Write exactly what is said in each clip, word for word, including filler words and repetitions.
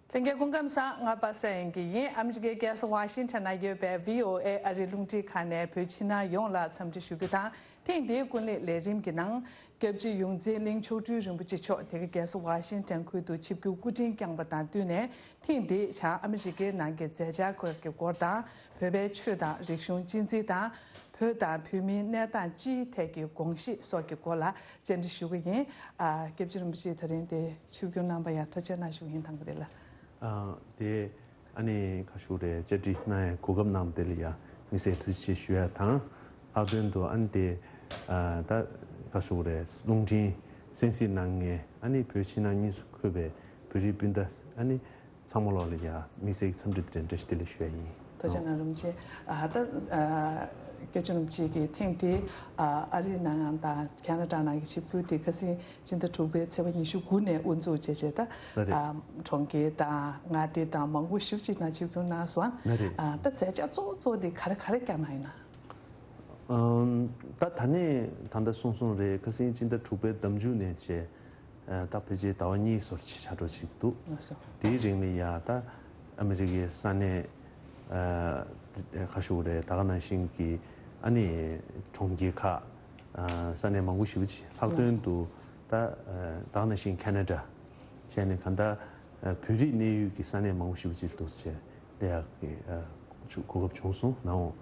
ལྷན་རྒྱས་སྐུ་ཁམས་བཟང་། ང་པ་སངས་དབྱངས་སྐྱིད་ཡིན། ཨ་མི་རི་ཀའི་རྒྱལ་ས་ཝ་ཤིང་ཊོན་ན་ཡོད་པའི་བྷི་ཨོ་ཨེ་ཨ་རིའི་རླུང་འཕྲིན་ཁང་ནས་བོད་ཕྱི་ནང་ཡོངས་ལ་འཚམས་འདྲི་ཞུ་རྒྱུ་དང་། ཐེངས་འདིའི་ཀུན་གླེང་ལས་རིམ་གྱི་ནང་སྐྱབས་རྗེ་ཡོངས་འཛིན་གླིང་མཆོག་སྤྲུལ་རིན་པོ་ཆེ་མཆོག་དེ་ག་རྒྱལ་ས་ཝ་ཤིང་ཊོན་ཁུལ་དུ་ཆིབས་བསྒྱུར་སྐུ་ཕྲེང་བསྐྱངས་པ་དང་བསྟུན་ནས། ཐེངས་འདིའི་བྱང་ཨ་མི་རི་ཀའི་ནང་གི་མཛད་འཆར་སྐོར་གྱི་སྐོར་དང་། བོད་པའི་ཆོས་དང་རིག་གཞུང་གཅེས་འཛིན་དང་། བོད་དང་བོད་མིའི་གནས་སྟངས་སྤྱིའི་ཐད་ཀྱི་དགོངས་གཞི་སོགས་ཀྱི་སྐོར་ལ་བཅར་འདྲི་ཞུ་གི་ཡིན། ཨ། སྐྱབས་རྗེ་རིན་པོ་ཆེ་ད་རིང་འདིར་ཆིབས་བསྒྱུར་གནང་པར་ཡང་ཐུགས་རྗེ་གནང་ཞུ་གི་ཡིན། དང་པོ་དེ་ལ། ཨ། དེ་ཨ་ནི་ག་ཞུ་རེད། བཅར་འདྲི་གནང་ཡའི་གོ་སྐབས་གནང་བ་དེ་ལ་ཡང་དམིགས་བསལ་ཐུགས་རྗེ་ཆེ་ཞུ་ཡ་དང་། ལྷག་དོན་དུ་ཨ་ནི་དེ། ཨ། ད་ག་ཞུ་རེད། རླུང་འཕྲིན་གསན་གཟིགས་གནང་མཁན་ཨ་ནི་བོད་ཕྱི་ནང་གཉིས་སུ་འཁོད་པའི་བོད་རིགས་སྤུན་ཟླ་ཨ་ནི་ཚང་མ་ལོག་ལ་ཡ་དམིགས་བསལ་གྱི་འཚམས་འདྲི་དེ་འདྲ་འདྲ་ཞིག་དེ་ལ་ཞུ་ཡ་ཡིན། ཐུགས་རྗེ་གནང་རིན་པོ་ཆེ། ཨ། ད། ཨ། སྐྱབས་རྗེ་རིན་པོ་ཆེ་གིས་ཐེངས་འདིའི། ཨ། ཨ་རིའི་ནང་དང་ཁེ་ན་ཌ་ནང་གི་ཆིབས་བསྒྱུར་དེ་ཁ་སང་སྤྱི་ཟླ་དྲུག་པའི་ཚེས་པ་ཉི་ཤུ་དགུ་ནས་དབུ་འཛུགས་བྱས་བྱས། ད། ལགས་རེད། ཨ། གྲོང་ཁྱེར་དང་མངའ་སྡེ་དང་མང་པོ་ཞེ་པོ་ཅིག་ནང་ཆིབས་བསྒྱུར་གནང་སོང་། ལགས་རེད། ཨ། ད་མཛད་འཆར་གཙོ་བོ་གཙོ་བོ་དེ་ག་རེ་ག་རེ་བསྐྱངས་གནང་ཡོད་ན། ཨམ། ད་ད་ནས་ད་ལྟ་གསུངས་སོང་རེད། ཁ་སང་སྤྱི་ཟླ་དྲུག་པའི་ཟླ་མཇུག་ནས་བྱས། ཨ། ད་ཕལ་ཆེར་ཟླ་བ་གཉིས་ཙམ་ཞིག་ཆ་འགྲོ་བྱེད་ཀྱི་འདུག། ལགས་སོ། དེའི་རིང་ལ་ཡ་ད་ཨ་མི་རི་ཀའི་ས་གནས། ཨ། ག་ཞུ་དགོས་རེད། ད་ག་ནང་བཞིན་གྱི་ཨ་ནི་གྲོང་ཁྱེར་ཁག། ཨ། ས་གནས་མང་པོ་ཞེ་པོ་ཅིག། ལྷག་དོན་དུ་ད། ཨ། ད་ག་ནང་བཞིན་ཁེ་ན་ཌ་བྱས་ནས་གང་ལྟར། ཨ། བོད་རིགས་གནས་ཡུལ་གྱི་ས་གནས་མང་པོ་ཞེ་པོ་ཅིག་འདུག་ཟེར། ལས་ཀ་གི། ཨ། གོ་སྐབས་བྱུང་སོང་ནའོ།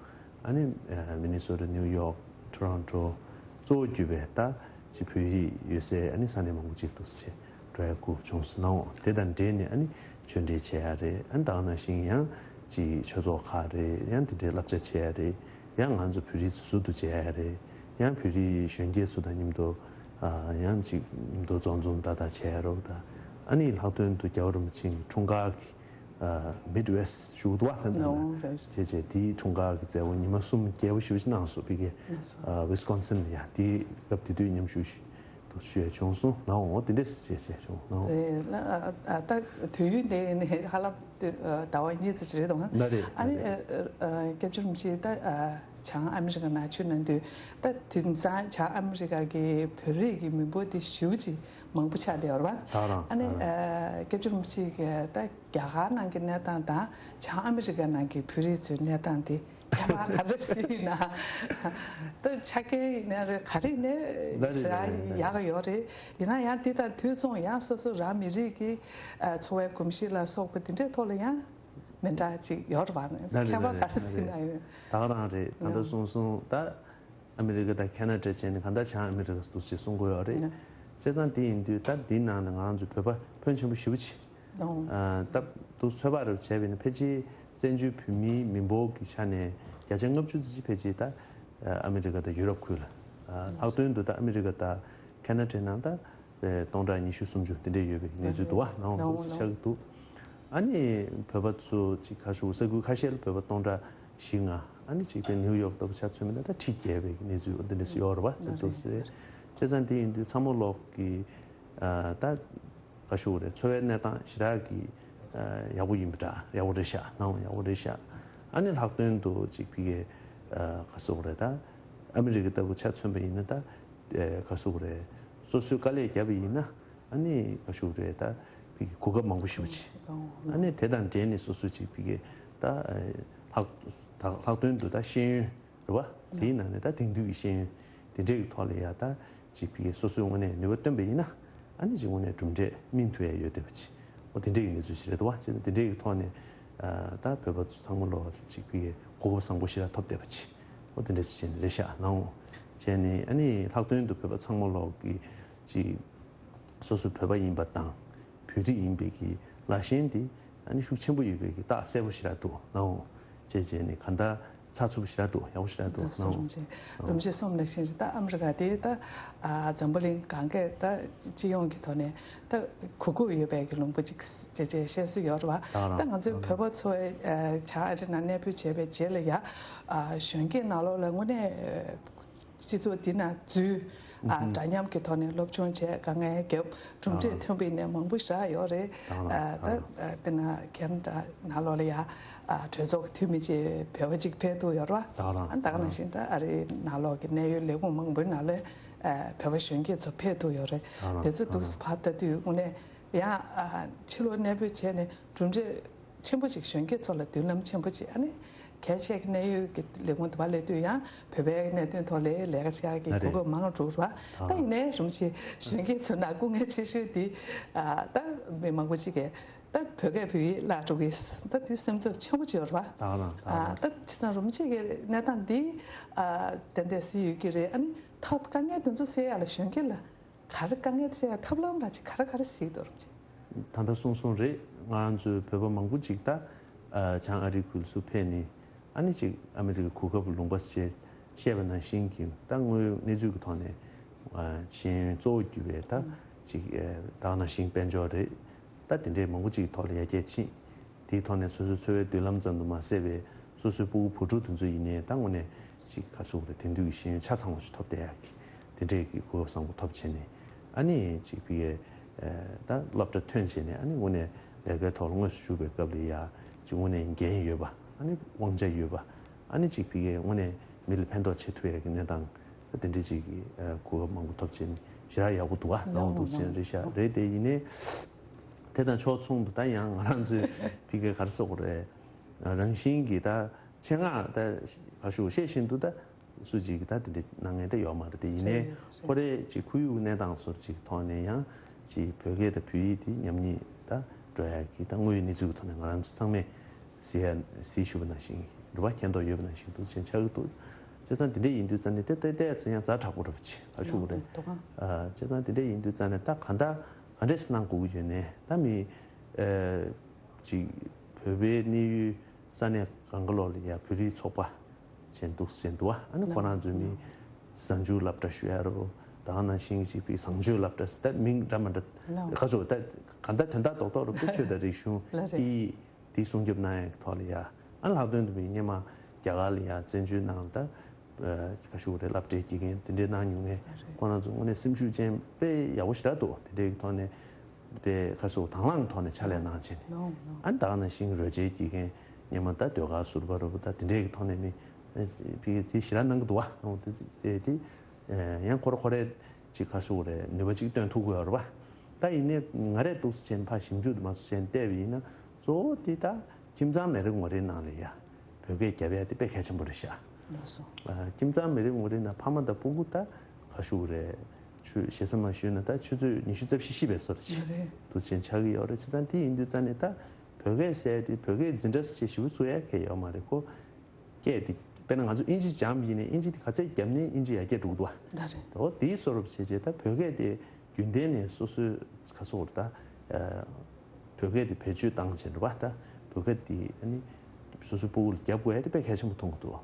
ཨ་ནི། ཨ། མི་ནི་སོ་ཊ། ནིའུ་ཡོག། ཊོ་རོན་ཊོ་གཙོ་བོ་གྱུར་པའི་ད་ཅིག་བོད་རིགས་ཡོད་སའི་ཨ་ནི་ས་གནས་མང་པོ་ཅིག་ཏུ་ཆེ་འགྲོ་ཡ་གོ་སྐབས་བྱུང་སོང་ནའོ། དེ་དང་འབྲེལ་ནས་ཨ་ནི་ཆོས་འབྲེལ་བྱེད་ཡ་རེད། ཨ་ནི་ད་ག་ནང་བཞིན་ཡང་ཅིག་ཆོས་ཚོགས་ཁག་རེད། ཡང་དེ་འདྲའི་བསླབ་བྱ་བྱེད་ཡ་རེད། ཡང་ང་ཚོ་བོད་རིགས་ཚོ་ཟུར་དུ་བྱེད་ཡ་རེད། ཡང་བོད་རིགས་གཞོན་སྐྱེས་ཚོ་དང་མཉམ་དུ། ཨ། ཡང་ཅིག་མཉམ་དུ་འཛོམས་འཛོམས་ད་ད་བྱེད་ཡ་རོགས་ད། ཨ་ནི་ལྷག་དོན་དུ་རྒྱལ་བ་རིན་པོ་ཆེ་གི་འཁྲུངས་སྐར་གྱི། ཨ། མིད་ཝེ་སི་ཊི་ཞུ་གི་འདུག་བ། ད་ལྟ་ཨོ། ལགས། བྱས་བྱས་དེའི་འཁྲུངས་སྐར་གྱི་མཛད་སྒོ་ཉི་མ་གསུམ་རྒྱས་པོ་ཞེ་པོ་ཞིག་གནང་སོང་། ཕ་གིའི། ལགས་སོ། ཨ། ཝི་སི་ཀོན་སིན་ལ་ཡ། དེའི་སྐབས་དེ་དུས་མཉམ་ཞུགས་ཞུ་དུ་ཞུ་ཡ་བྱུང་སོང་ནའོ། དེ་འདྲས་བྱས་བྱས་བྱུང་ནའོ། རེད་ལ། ཨ། ཨ། ད་དུས་ཡུན་དེ་ནི་ཧ་ལམ་ཟླ་བ་གཉིས་ཙམ་ཞིག་རེད་འདུག་ཨ། ལགས་རེད། ཨ་ནི། ལགས་རེད། ཨ། ཨ། སྐྱབས་རྗེ་རིན་པོ་ཆེ་ད། ཨ། བྱང་ཨ་མི་རི་ཀ་ནང་ཆོས་གནང་དུས། ད་དེང་སང་བྱང་ཨ་མི་རི་ཀ་གི་བོད་རིགས་ཀྱི་མི་འབོར་དེ་ཞེ་པོ་ཅིག་མང་པོ་ཆགས་བསྡད་ཡོད་རེད་པ། ད་རང་། ཨ་ནི། ད་རང་། ཨ། སྐྱབས་རྗེ་རིན་པོ་ཆེ་གིས་ད་རྒྱ་གར་ནང་གི་གནས་སྟངས་དང་བྱང་ཨ་མི་རི་ཀ་ནང་གི་བོད་རིགས་ཚོའི་གནས་སྟངས་དེ་ཁྱད་པར་ག་འདྲ་ཞིག་ཡིན་ན། ད་ཆ་རྐྱེན་ཡིན་ན་རེད། ག་རེ་ཡིན་ན་རེད། ལགས་རེད། ཞེ་དྲག་ལགས་རེད། ཡག་གི་ཡོད་རེད། ཡིན་ན་ཡང་དེ་དང་དུས་མཚུངས་ཡང་སོ་སོ་རང་མི་རིགས་ཀྱི། ཨ། འཚོ་བའི་གོམས་གཤིས་ལ་སོགས་པ་དེ་འདྲའི་ཐོག་ལ་ཡང་མི་འདྲ་ཅིག་ཡོད་རེད་པ། ལགས་རེད། ཁྱད་པར་ག་རེ་ཞིག་ཡིན་ན་ཡོད། ད་ག་རང་རེད། ད་ལྟ་ཡང་གསུངས་སོང་ད། ཨ་མི་རི་ཀ་དང་ཁེ་ན་ཌ་བྱས་ནས་གང་ལྟར་བྱང་ཨ་མི་རི་ཀ་འདུག་ཅེས་གསུང་གི་ཡོད་རེད། ནས། བྱས་ཙང་དེ་ཡིན་དུས་ད་འདིའི་ནང་ལ་ང་ཚོ་བོད་པ་ཕོན་ཆེན་པོ་ཞེ་པོ་ཅིག། ཨོ། ཨ། ད་འདུག་ཚོད་དཔག་རེ་བྱས་པ་ཡིན་ན་ཕལ་ཆེར་བཙན་བྱོལ་བོད་མིའི་མི་འབོར་གྱི་ཆ་ནས་བརྒྱ་ཆ་ལྔ་བཅུ་ཙམ་ཅིག་ཕལ་ཆེར་ད་ཨ་མི་རི་ཀ་དང་ཡུ་རོབ་ཁུལ་ལ། ཨ། ལྷག་དོན་དུ་ད་ཨ་མི་རི་ཀ་དང་ཁེ་ན་ཌའི་ནང་ད། སྟོང་ཕྲག་ཉི་ཤུ་སུམ་ཅུ་དེ་འདྲས་ཡོད་པའི་གནས་ཚུལ་འདུག་བ། ནང་འོང་འདུག་ཟེར་ཆགས་ཀྱི་འདུག། ཨ་ནི་བོད་པ་ཚོ་ཅིག་ཁ་ཤོར་ས་ཁུལ་ཁ་ཤས་ལ་བོད་པ་སྟོང་ཕྲག་བཞི་ལྔ། ཨ་ནི་ཅིག་པའི་ནིའུ་ཡོག་ལྟ་བུ་ཆ་མཚོན་པ་ན་ད་ཁྲི་བརྒལ་བའི་གནས་ཚུལ་འདི་འདྲས་ཡོད་རེད་བ། ཟེར་འདུག་ཟེར། བྱས་ཙང་དེ་ཡིན་དུས་ཚང་མ་ལོག་གི། ཨ། ད་ཁ་ཤོར་རེད། འཚོ་བའི་གནས་སྟངས་ཞེ་དྲག་གི། ཨ། ཡག་པོ་ཡིན་པ་འདྲ། ཡག་པོ་རེད་ཤག། ནང་ཡག་པོ་རེད་ཤག། ཨ་ནི་ལྷག་དོན་དུ་ཅིག་ཕ་གིའི། ཨ། ཁ་ཤོར་རེད། ད་ཨ་མི་རི་ཀ་ལྟ་བུ་ཆ་མཚོན་པ་ཡིན་ན་ད། ཨེ། ག་ཟེར་དགོས་རེད། སོ་སོས་དཀའ་ལས་བརྒྱབ་པ་ཡིན་ན་ཨ་ནི་ག་ཟེར་དགོས་རེད། ད་ཕ་གི་གོ་སྐབས་མང་པོ་ཞེ་པོ་ཅིག། ཨ་ནི་དེ་དང་འབྲེལ་ནས་སོ་སོ་ཅིག་ཕ་གི་ད་ལྷག་ད་ལྷག་དོན་དུ་ད་ཤེས་ཡོན་རེད་བ། དེའི་ནང་ནས་ད་དེང་དུས་ཀྱི་ཤེས་ཡོན་དེ་འདྲའི་གི་ཐོག་ལ་ཡ་ད་ཅིག་ཕ་གི་སོ་སོའི་ངོས་ནས་ནུས་པ་བཏོན་པ་ཡིན་ན་ཨ་ནི་ཅིག་དངོས་གནས་གྲུབ་འབྲས་སྨིན་ཐུབ་ཡ་ཡོད་བསྡད་པ་ཅིག། འོ་དེ་འདྲའི་གི་གནས་ཚུལ་ཞིག་རེད་འདུག་བ། བྱས་ཙང་དེ་འདྲའི་གི་ཐོག་ནས་ཨ་ད་བོད་པ་ཚོ་ཚང་མ་ལོག་ཅིག་ཕ་གི་གོ་སྐབས་བཟང་པོ་ཞེ་དྲག་ཐོབ་བསྡད་པ་ཅིག། འོ་དེ་འདྲ་ཞིག་བྱས་ནས་རེད་ཤག་ནའོ། བྱས་ནས་ཨ་ནི་ལྷག་དོན་དུ་བོད་པ་ཚང་མ་ལོག་གི་ཅིག་སོ་སོ་བོད་པ་ཡིན་པ་དང་བོད་རིགས་ཡིན་པའི་གི་ལ་ཞེན་དེ་ཨ་ནི་ཤུགས་ཆེན་པོ་ཡོད་པའི་གི་རྟགས་གསལ་པོ་ཞེ་དྲག་འདུག་ནའོ། བྱས་བྱས་ནས་གང་ལྟར་ཚགས་ཚུད་པོ་ཞེ་དྲག་འདུག། ཡག་པོ་ཞེ་དྲག་འདུག་ནའོ། རིན་པོ་ཆེ་གསུངས་ནང་བཞིན་རེད། ད་ཨ་མི་རི་ཀ་དེ་ད་ཨ་འཛམ་བུ་གླིང་གང་གས་ད་སྤྱི་ཡོངས་ཀྱི་ཐོག་ནས་ད་གོ་སྐབས་ཡོད་པའི་གི་ལུང་པ་ཅིག་བྱས་བྱས་བཤད་སྲོལ་ཡོད་རེད་བ། ད་ང་ཚོའི་བོད་པ་ཚོ་ཨ་བྱང་ཨ་རི་ནང་གནས་སྤོས་བྱས་པའི་རྗེས་ལ་ཡ་ཨ་གཞོན་སྐྱེས་ནང་ལོགས་ལ་དངོས་གནས་སྤྱི་ཚོགས་འདི་ནང་འཛུལ། ཨ་འདྲ་མཉམ་གྱི་ཐོག་ནས་སློབ་སྦྱོང་བྱས། དཀའ་ངལ་བརྒྱབ། གྲུབ་འབྲས་ཐོན་པའི་ནས་མང་པོ་ཞེ་དྲག་ཡོད་རེད། ཨ་ད་ཨ་དཔེར་ན་ཁེ་ན་ཌ་ནང་ལོགས་ལ་ཡ་ཨ་གྲོས་ཚོགས་ཀྱི་འཐུས་མི་ཅིག་བོད་པ་ཅིག་ཕེབས་ཐུབ་ཡོད་རེད་བ། ཨ་ད་ག་ནང་བཞིན་ད་ཨ་རིའི་ནང་ལོགས་ཀྱི་གནད་ཡོད་ལས་ཁུངས་མང་པོའི་ནང་ལ་ཨ་བོད་པ་གཞོན་སྐྱེས་ཚོ་ཕེབས་ཐུབ་ཡོད་རེད། དེ་ཚོ་འདུག་སེ་ཕར་ལྟ་དུས་དངོས་གནས། ཡང་ཨ་ཕྱི་ལོགས་གནས་སྤོས་བྱས་ནས་གྲུབ་འབྲས་ཆེན་པོ་ཅིག་གཞོན་སྐྱེས་ཚོ་ལ་མདུན་ལམ་ཆེན་པོ་ཅིག་ཨ་ནི་གལ་ཆེ་གི་གནད་ཡོད་ཀྱི་ལས་ཁུངས་དུ་བ་སླེབས་དུས་ཡང་བོད་པའི་གནད་དོན་ཐོག་ལ་ལས་ཀ་བྱ་གི་ཨ་རེད། གོ་སྐབས་མང་རུ་འགྲོ་ར། ད་ཡིན་ནའི་རིམ་བཞིན་གཞོན་སྐྱེས་ཚོ་ནང་སྐུ་ངལ་ཆེ་ཤོས་དེ་ཨ་ད་མི་མང་པོ་ཅིག་གིས་ད་བོད་སྐད་བོད་ཡིག་བརླག་འགྲོ་གི་ད་དེ་སེམས་འཚབ་ཆེན་པོ་ཅིག་ཡོད་ར། ད་ག་རང་ད་ག་ཨ་རང་ད་བྱས་ཙང་རིམ་བཞིན་གྱི་གནས་སྟངས་འདི་ཨ་ཏན་ཏན་སྲིད་ཡོད་ཀྱི་རེད། ཨ་ནི་ཐབས་དཀའ་ངལ་དེ་ཚོ་སེལ་ཡག་ལ་གཞོན་སྐྱེས་ལ། ག་རེ་དཀའ་ངལ་སེལ་ཡ་ཐབས་ལམ་ར་ཅིག་ག་རེ་ག་རེ་གཟིགས་འདུག་ར་ཅིག་ད་ལྟ་གསུངས་སོང་རེད། ང་རང་ཚོའི་བོད་པ་མང་པོ་ཅིག་ད་ཨ་བྱང་ཨ་རིའི་ཁུལ་སུ་ཕེབས་ནས་ཨ་ནི་ཅིག་ཨ་མི་རི་ཀའི་གོ་སྐབས་ལུང་པ་ཞེས་བཤད་པ་ནང་བཞིན་གྱི་ད་དངོས་ཡོད་གནས་ཚུལ་གྱི་ཐོག་ནས་ཨ་ཤེས་ཡོན་གཙོ་བོ་གྱུར་པའི་ད་ཅིག་ཨ་ད་ག་ནང་བཞིན་དཔལ་འབྱོར་རེད། ད་དེ་འདྲའི་མང་པོ་ཅིག་གི་ཐོག་ལ་ཡར་རྒྱས་ཕྱིན། དེའི་ཐོག་ནས་སོ་སོའི་འཚོ་བའི་མདུན་ལམ་ཙམ་དུ་མ་ཟད་པའི་སོ་སོའི་སྤུ་གུ་བུ་ཕྲུག་དེ་ཚོ་ཡིན་ནའི་ད་དངོས་གནས་ཅིག་ག་རེ་ཟེར་དགོས་རེད། དེང་དུས་ཀྱི་ཤེས་ཡོན་ཆ་ཚང་བ་ཞིག་ཐོབ་བསྡད་ཡག་གི་དེ་འདྲའི་གི་གོ་སྐབས་བཟང་པོ་ཐོབ་བྱས་ནས་ཨ་ནི་ཅིག་ཕ་གིའི་ད་སློབ་གྲྭ་ཐོན་བྱས་ནས་ཨ་ནི་དངོས་གནས་ལས་ཀའི་ཐོག་ལ་དངོས་སུ་ཞུགས་པའི་སྐབས་ལ་ཡ་ཅིག་དངོས་གནས་འགན་ཡོད་པ་ཨ་ནི་དབང་ཆ་ཡོད་པ་ཨ་ནི་ཅིག་ཕ་གིའི་དངོས་གནས་མི་ལ་ཕན་ཐོགས་བྱེད་ཐུབ་ཡག་གི་གནས་སྟངས་ད་དེ་འདྲའི་ཅིག་གི་གོ་སྐབས་མང་པོ་ཐོབ་བྱས་ནས་ཞེ་དྲག་ཡག་པོ་འདུག་བ། ལའོ་འདུག་ཟེར་རེད་ཤག་རེད། དེ་ཡིན་ནའི། དེ་དང་ཕྱོགས་མཚུངས་དུ་ད་ཡང་ང་རང་ཚོའི་ཕ་གིའི་ག་རེ་ཟེར་དགོས་རེད། རང་བཞིན་གྱིས་ད་ཆེད་མངགས་ད་ག་ཞུ་ཤེས་བཞིན་དུ་ད་སུ་གཅིག་གིས་ད་དེ་འདྲ་གནང་མཁན་ད་ཡོད་མ་རེད། དེ་ཡིན་ནའི་རེད་རེད། ཁོ་རེ་ཅིག་ཁོར་ཡུག་གནས་སྟངས་སོར་ཅིག་ཐོག་ནས་ཡང་ཅིག་བོད་སྐད་དང་བོད་ཡིག་དེ་ཉམས་ཉེས་ད་འགྲོ་ཡག་གི་ད་དངོས་ཡོད་གནས་ཚུལ་གྱི་ཐོག་ནས་ང་རང་ཚོ་ཚང་མས་གཟིགས་ཡ་གཟིགས་ཞུ་བ་ནང་བཞིན་རེད་བ། མཁྱེན་རྟོགས་ཡོད་པ་ནང་བཞིན་དུ་ཅན་ཆགས་ཀྱི་འདུག་བྱས་ཙང་དེ་འདྲ་ཡིན་དུས་ཙང་ནས་དེ་ལྟ་ལྟ་ཚེ་ཡང་ཛ་དྲག་པོ་རེད་པ་ཅིག་ཨ་ཤུ་གི་རེད། ཨ་བྱས་ཙང་དེ་འདྲ་ཡིན་དུས་ཙང་ནས་ད་ག་འདྲ་ག་འདྲས་གནང་དགོས་ཀྱི་ཡོད་ནས་ད་མི་ཨ་ཅིག་བོད་པའི་གནས་ཡུལ་ས་གནས་གང་ག་ལོག་ལ་ཡ་བོད་རིགས་ཚོགས་པ་ཅན་འདུག་ཟེར་འདུག་ཨ་ནི་ཁོ་རང་ཚོའི་མི་བཟང་སྤྱོད་སློབ་གྲྭ་ཞུ་ཡ་རོ། ད་ག་ནང་བཞིན་ཅིག་པའི་བཟང་སྤྱོད་སློབ་གྲྭ་ཟེར་ད་མིང་འདྲ་མ་འདྲ་ག་ཚོད་ད་ག་འདྲ་དོན་དག་རྡོག་རྡོག་རུ་ཆོས་དང་རིག་གཞུང་དེ་དེའི་སྲུང་སྐྱོབ་གནང་ཡག་གི་ཐོག་ལ་ཡ་ཨ་ལྷག་དོན་དུ་མི་སྔོན་མ་རྒྱ་གར་ལ་ཡ་བཙན་བྱོལ་ནང་ལ་ད་ག་ཞུ་རེད་སློབ་གྲྭའི་དགེ་རྒན་དེ་འདྲའི་གནང་མྱོང་མཁན་ཁོ་རང་ཚོ་དངོས་གནས་སེམས་ཤུགས་ཅན་དཔེ་ཡག་པོ་ཞེ་དྲག་འདུག་དེ་འདྲའི་གི་ཐོག་ནས་དཔེ་ག་ཞུ་དང་བླངས་ཐོག་ནས་ཕྱག་ལས་གནང་བྱས་ནས་ཨ་ད་ག་ནང་བཞིན་རོལ་ཆའི་དགེ་རྒན་སྔོན་མ་ད་ཟློས་གར་ཟུར་པ་རུ་ད་དེ་འདྲའི་གི་ཐོག་ནས་མི་ཕི་དེ་ཞེ་དྲག་གནང་གི་འདུག་བ། དེ་དེ་ཡང་ཁོ་ར་ཁོ་རའི་ཅིག་ག་ཞུ་རེད་ནུས་པ་ཅིག་བཏོན་ཐུབ་ཀྱི་ཡོད་རེད་བ། ད་ཡིན་ནའི་ང་རས་འདུག་སེ་བྱས་ནས་ཕར་ཞིབ་འཇུག་དུ་མ་སུ་བྱས་ནས་བལྟས་པ་ཡིན་ན་གཙོ་བོ་དེ་ད་ཁྱིམ་ཚང་མི་རེ་ངོ་རེའི་ནང་ལ་ཡ་བོད་སྐད་རྒྱབ་ཡ་དེ་དཔེ་གལ་ཆེན་པོ་རེད་ཤག་ལགས་སོ། ཨ་ཁྱིམ་ཚང་མི་རེ་ངོ་རེའི་ནང་ཕ་མ་དང་སྤུ་གུ་ད་ག་ཞུ་རེད་ཆུ་ཞེ་ས་མ་ཞུས་ན་ད་ཆུ་ཚོད་ཉི་ཤུ་རྩ་བཞི་ཤི་བའི་སོར་ཆེ་རེད། འདུག་སེ་ཆགས་ཀྱི་ཡོད་རེད། བྱས་ཙང་དེ་ཡིན་དུས་ཙང་ནས་ད་བོད་སྐད་ཟེར་ཡ་དེ་བོད་སྐད་འཛིན་གྲྭ་ཟེར་ཞིབ་པོ་བཙུགས་ཡ་གལ་ཡོད་མ་རེད་ཁོ། སྐད་དེ་དཔེར་ན་ང་ཚོ་ཨིན་ཇི་སྦྱངས་པ་ཡིན་ནའི་ཨིན་ཇི་དེ་ག་ཚད་བརྒྱབ་ནའི་ཨིན་ཇི་ཡར་རྒྱས་འགྲོ་གི་འདུག་བ། ད་རེད། འོ་དེའི་བཟོ་འདྲ་བྱས་བྱས་ད་བོད་སྐད་དེ་རྒྱུན་ལྡན་ནས་སོ་སོའི་ག་ཟེར་དགོས་རེད་ད། བོད་སྐད་དེ་བེད་སྤྱོད་བཏང་བྱས་འགྲོ་བ་ད་བོད་སྐད་དེ་ཨ་ནི་སོ་སོའི་སྤུ་གུ་ལ་རྒྱབ་དགོས་ཡ་དེ་དཔེ་གལ་ཆེན་པོ་མཐོང་གི་འདུག་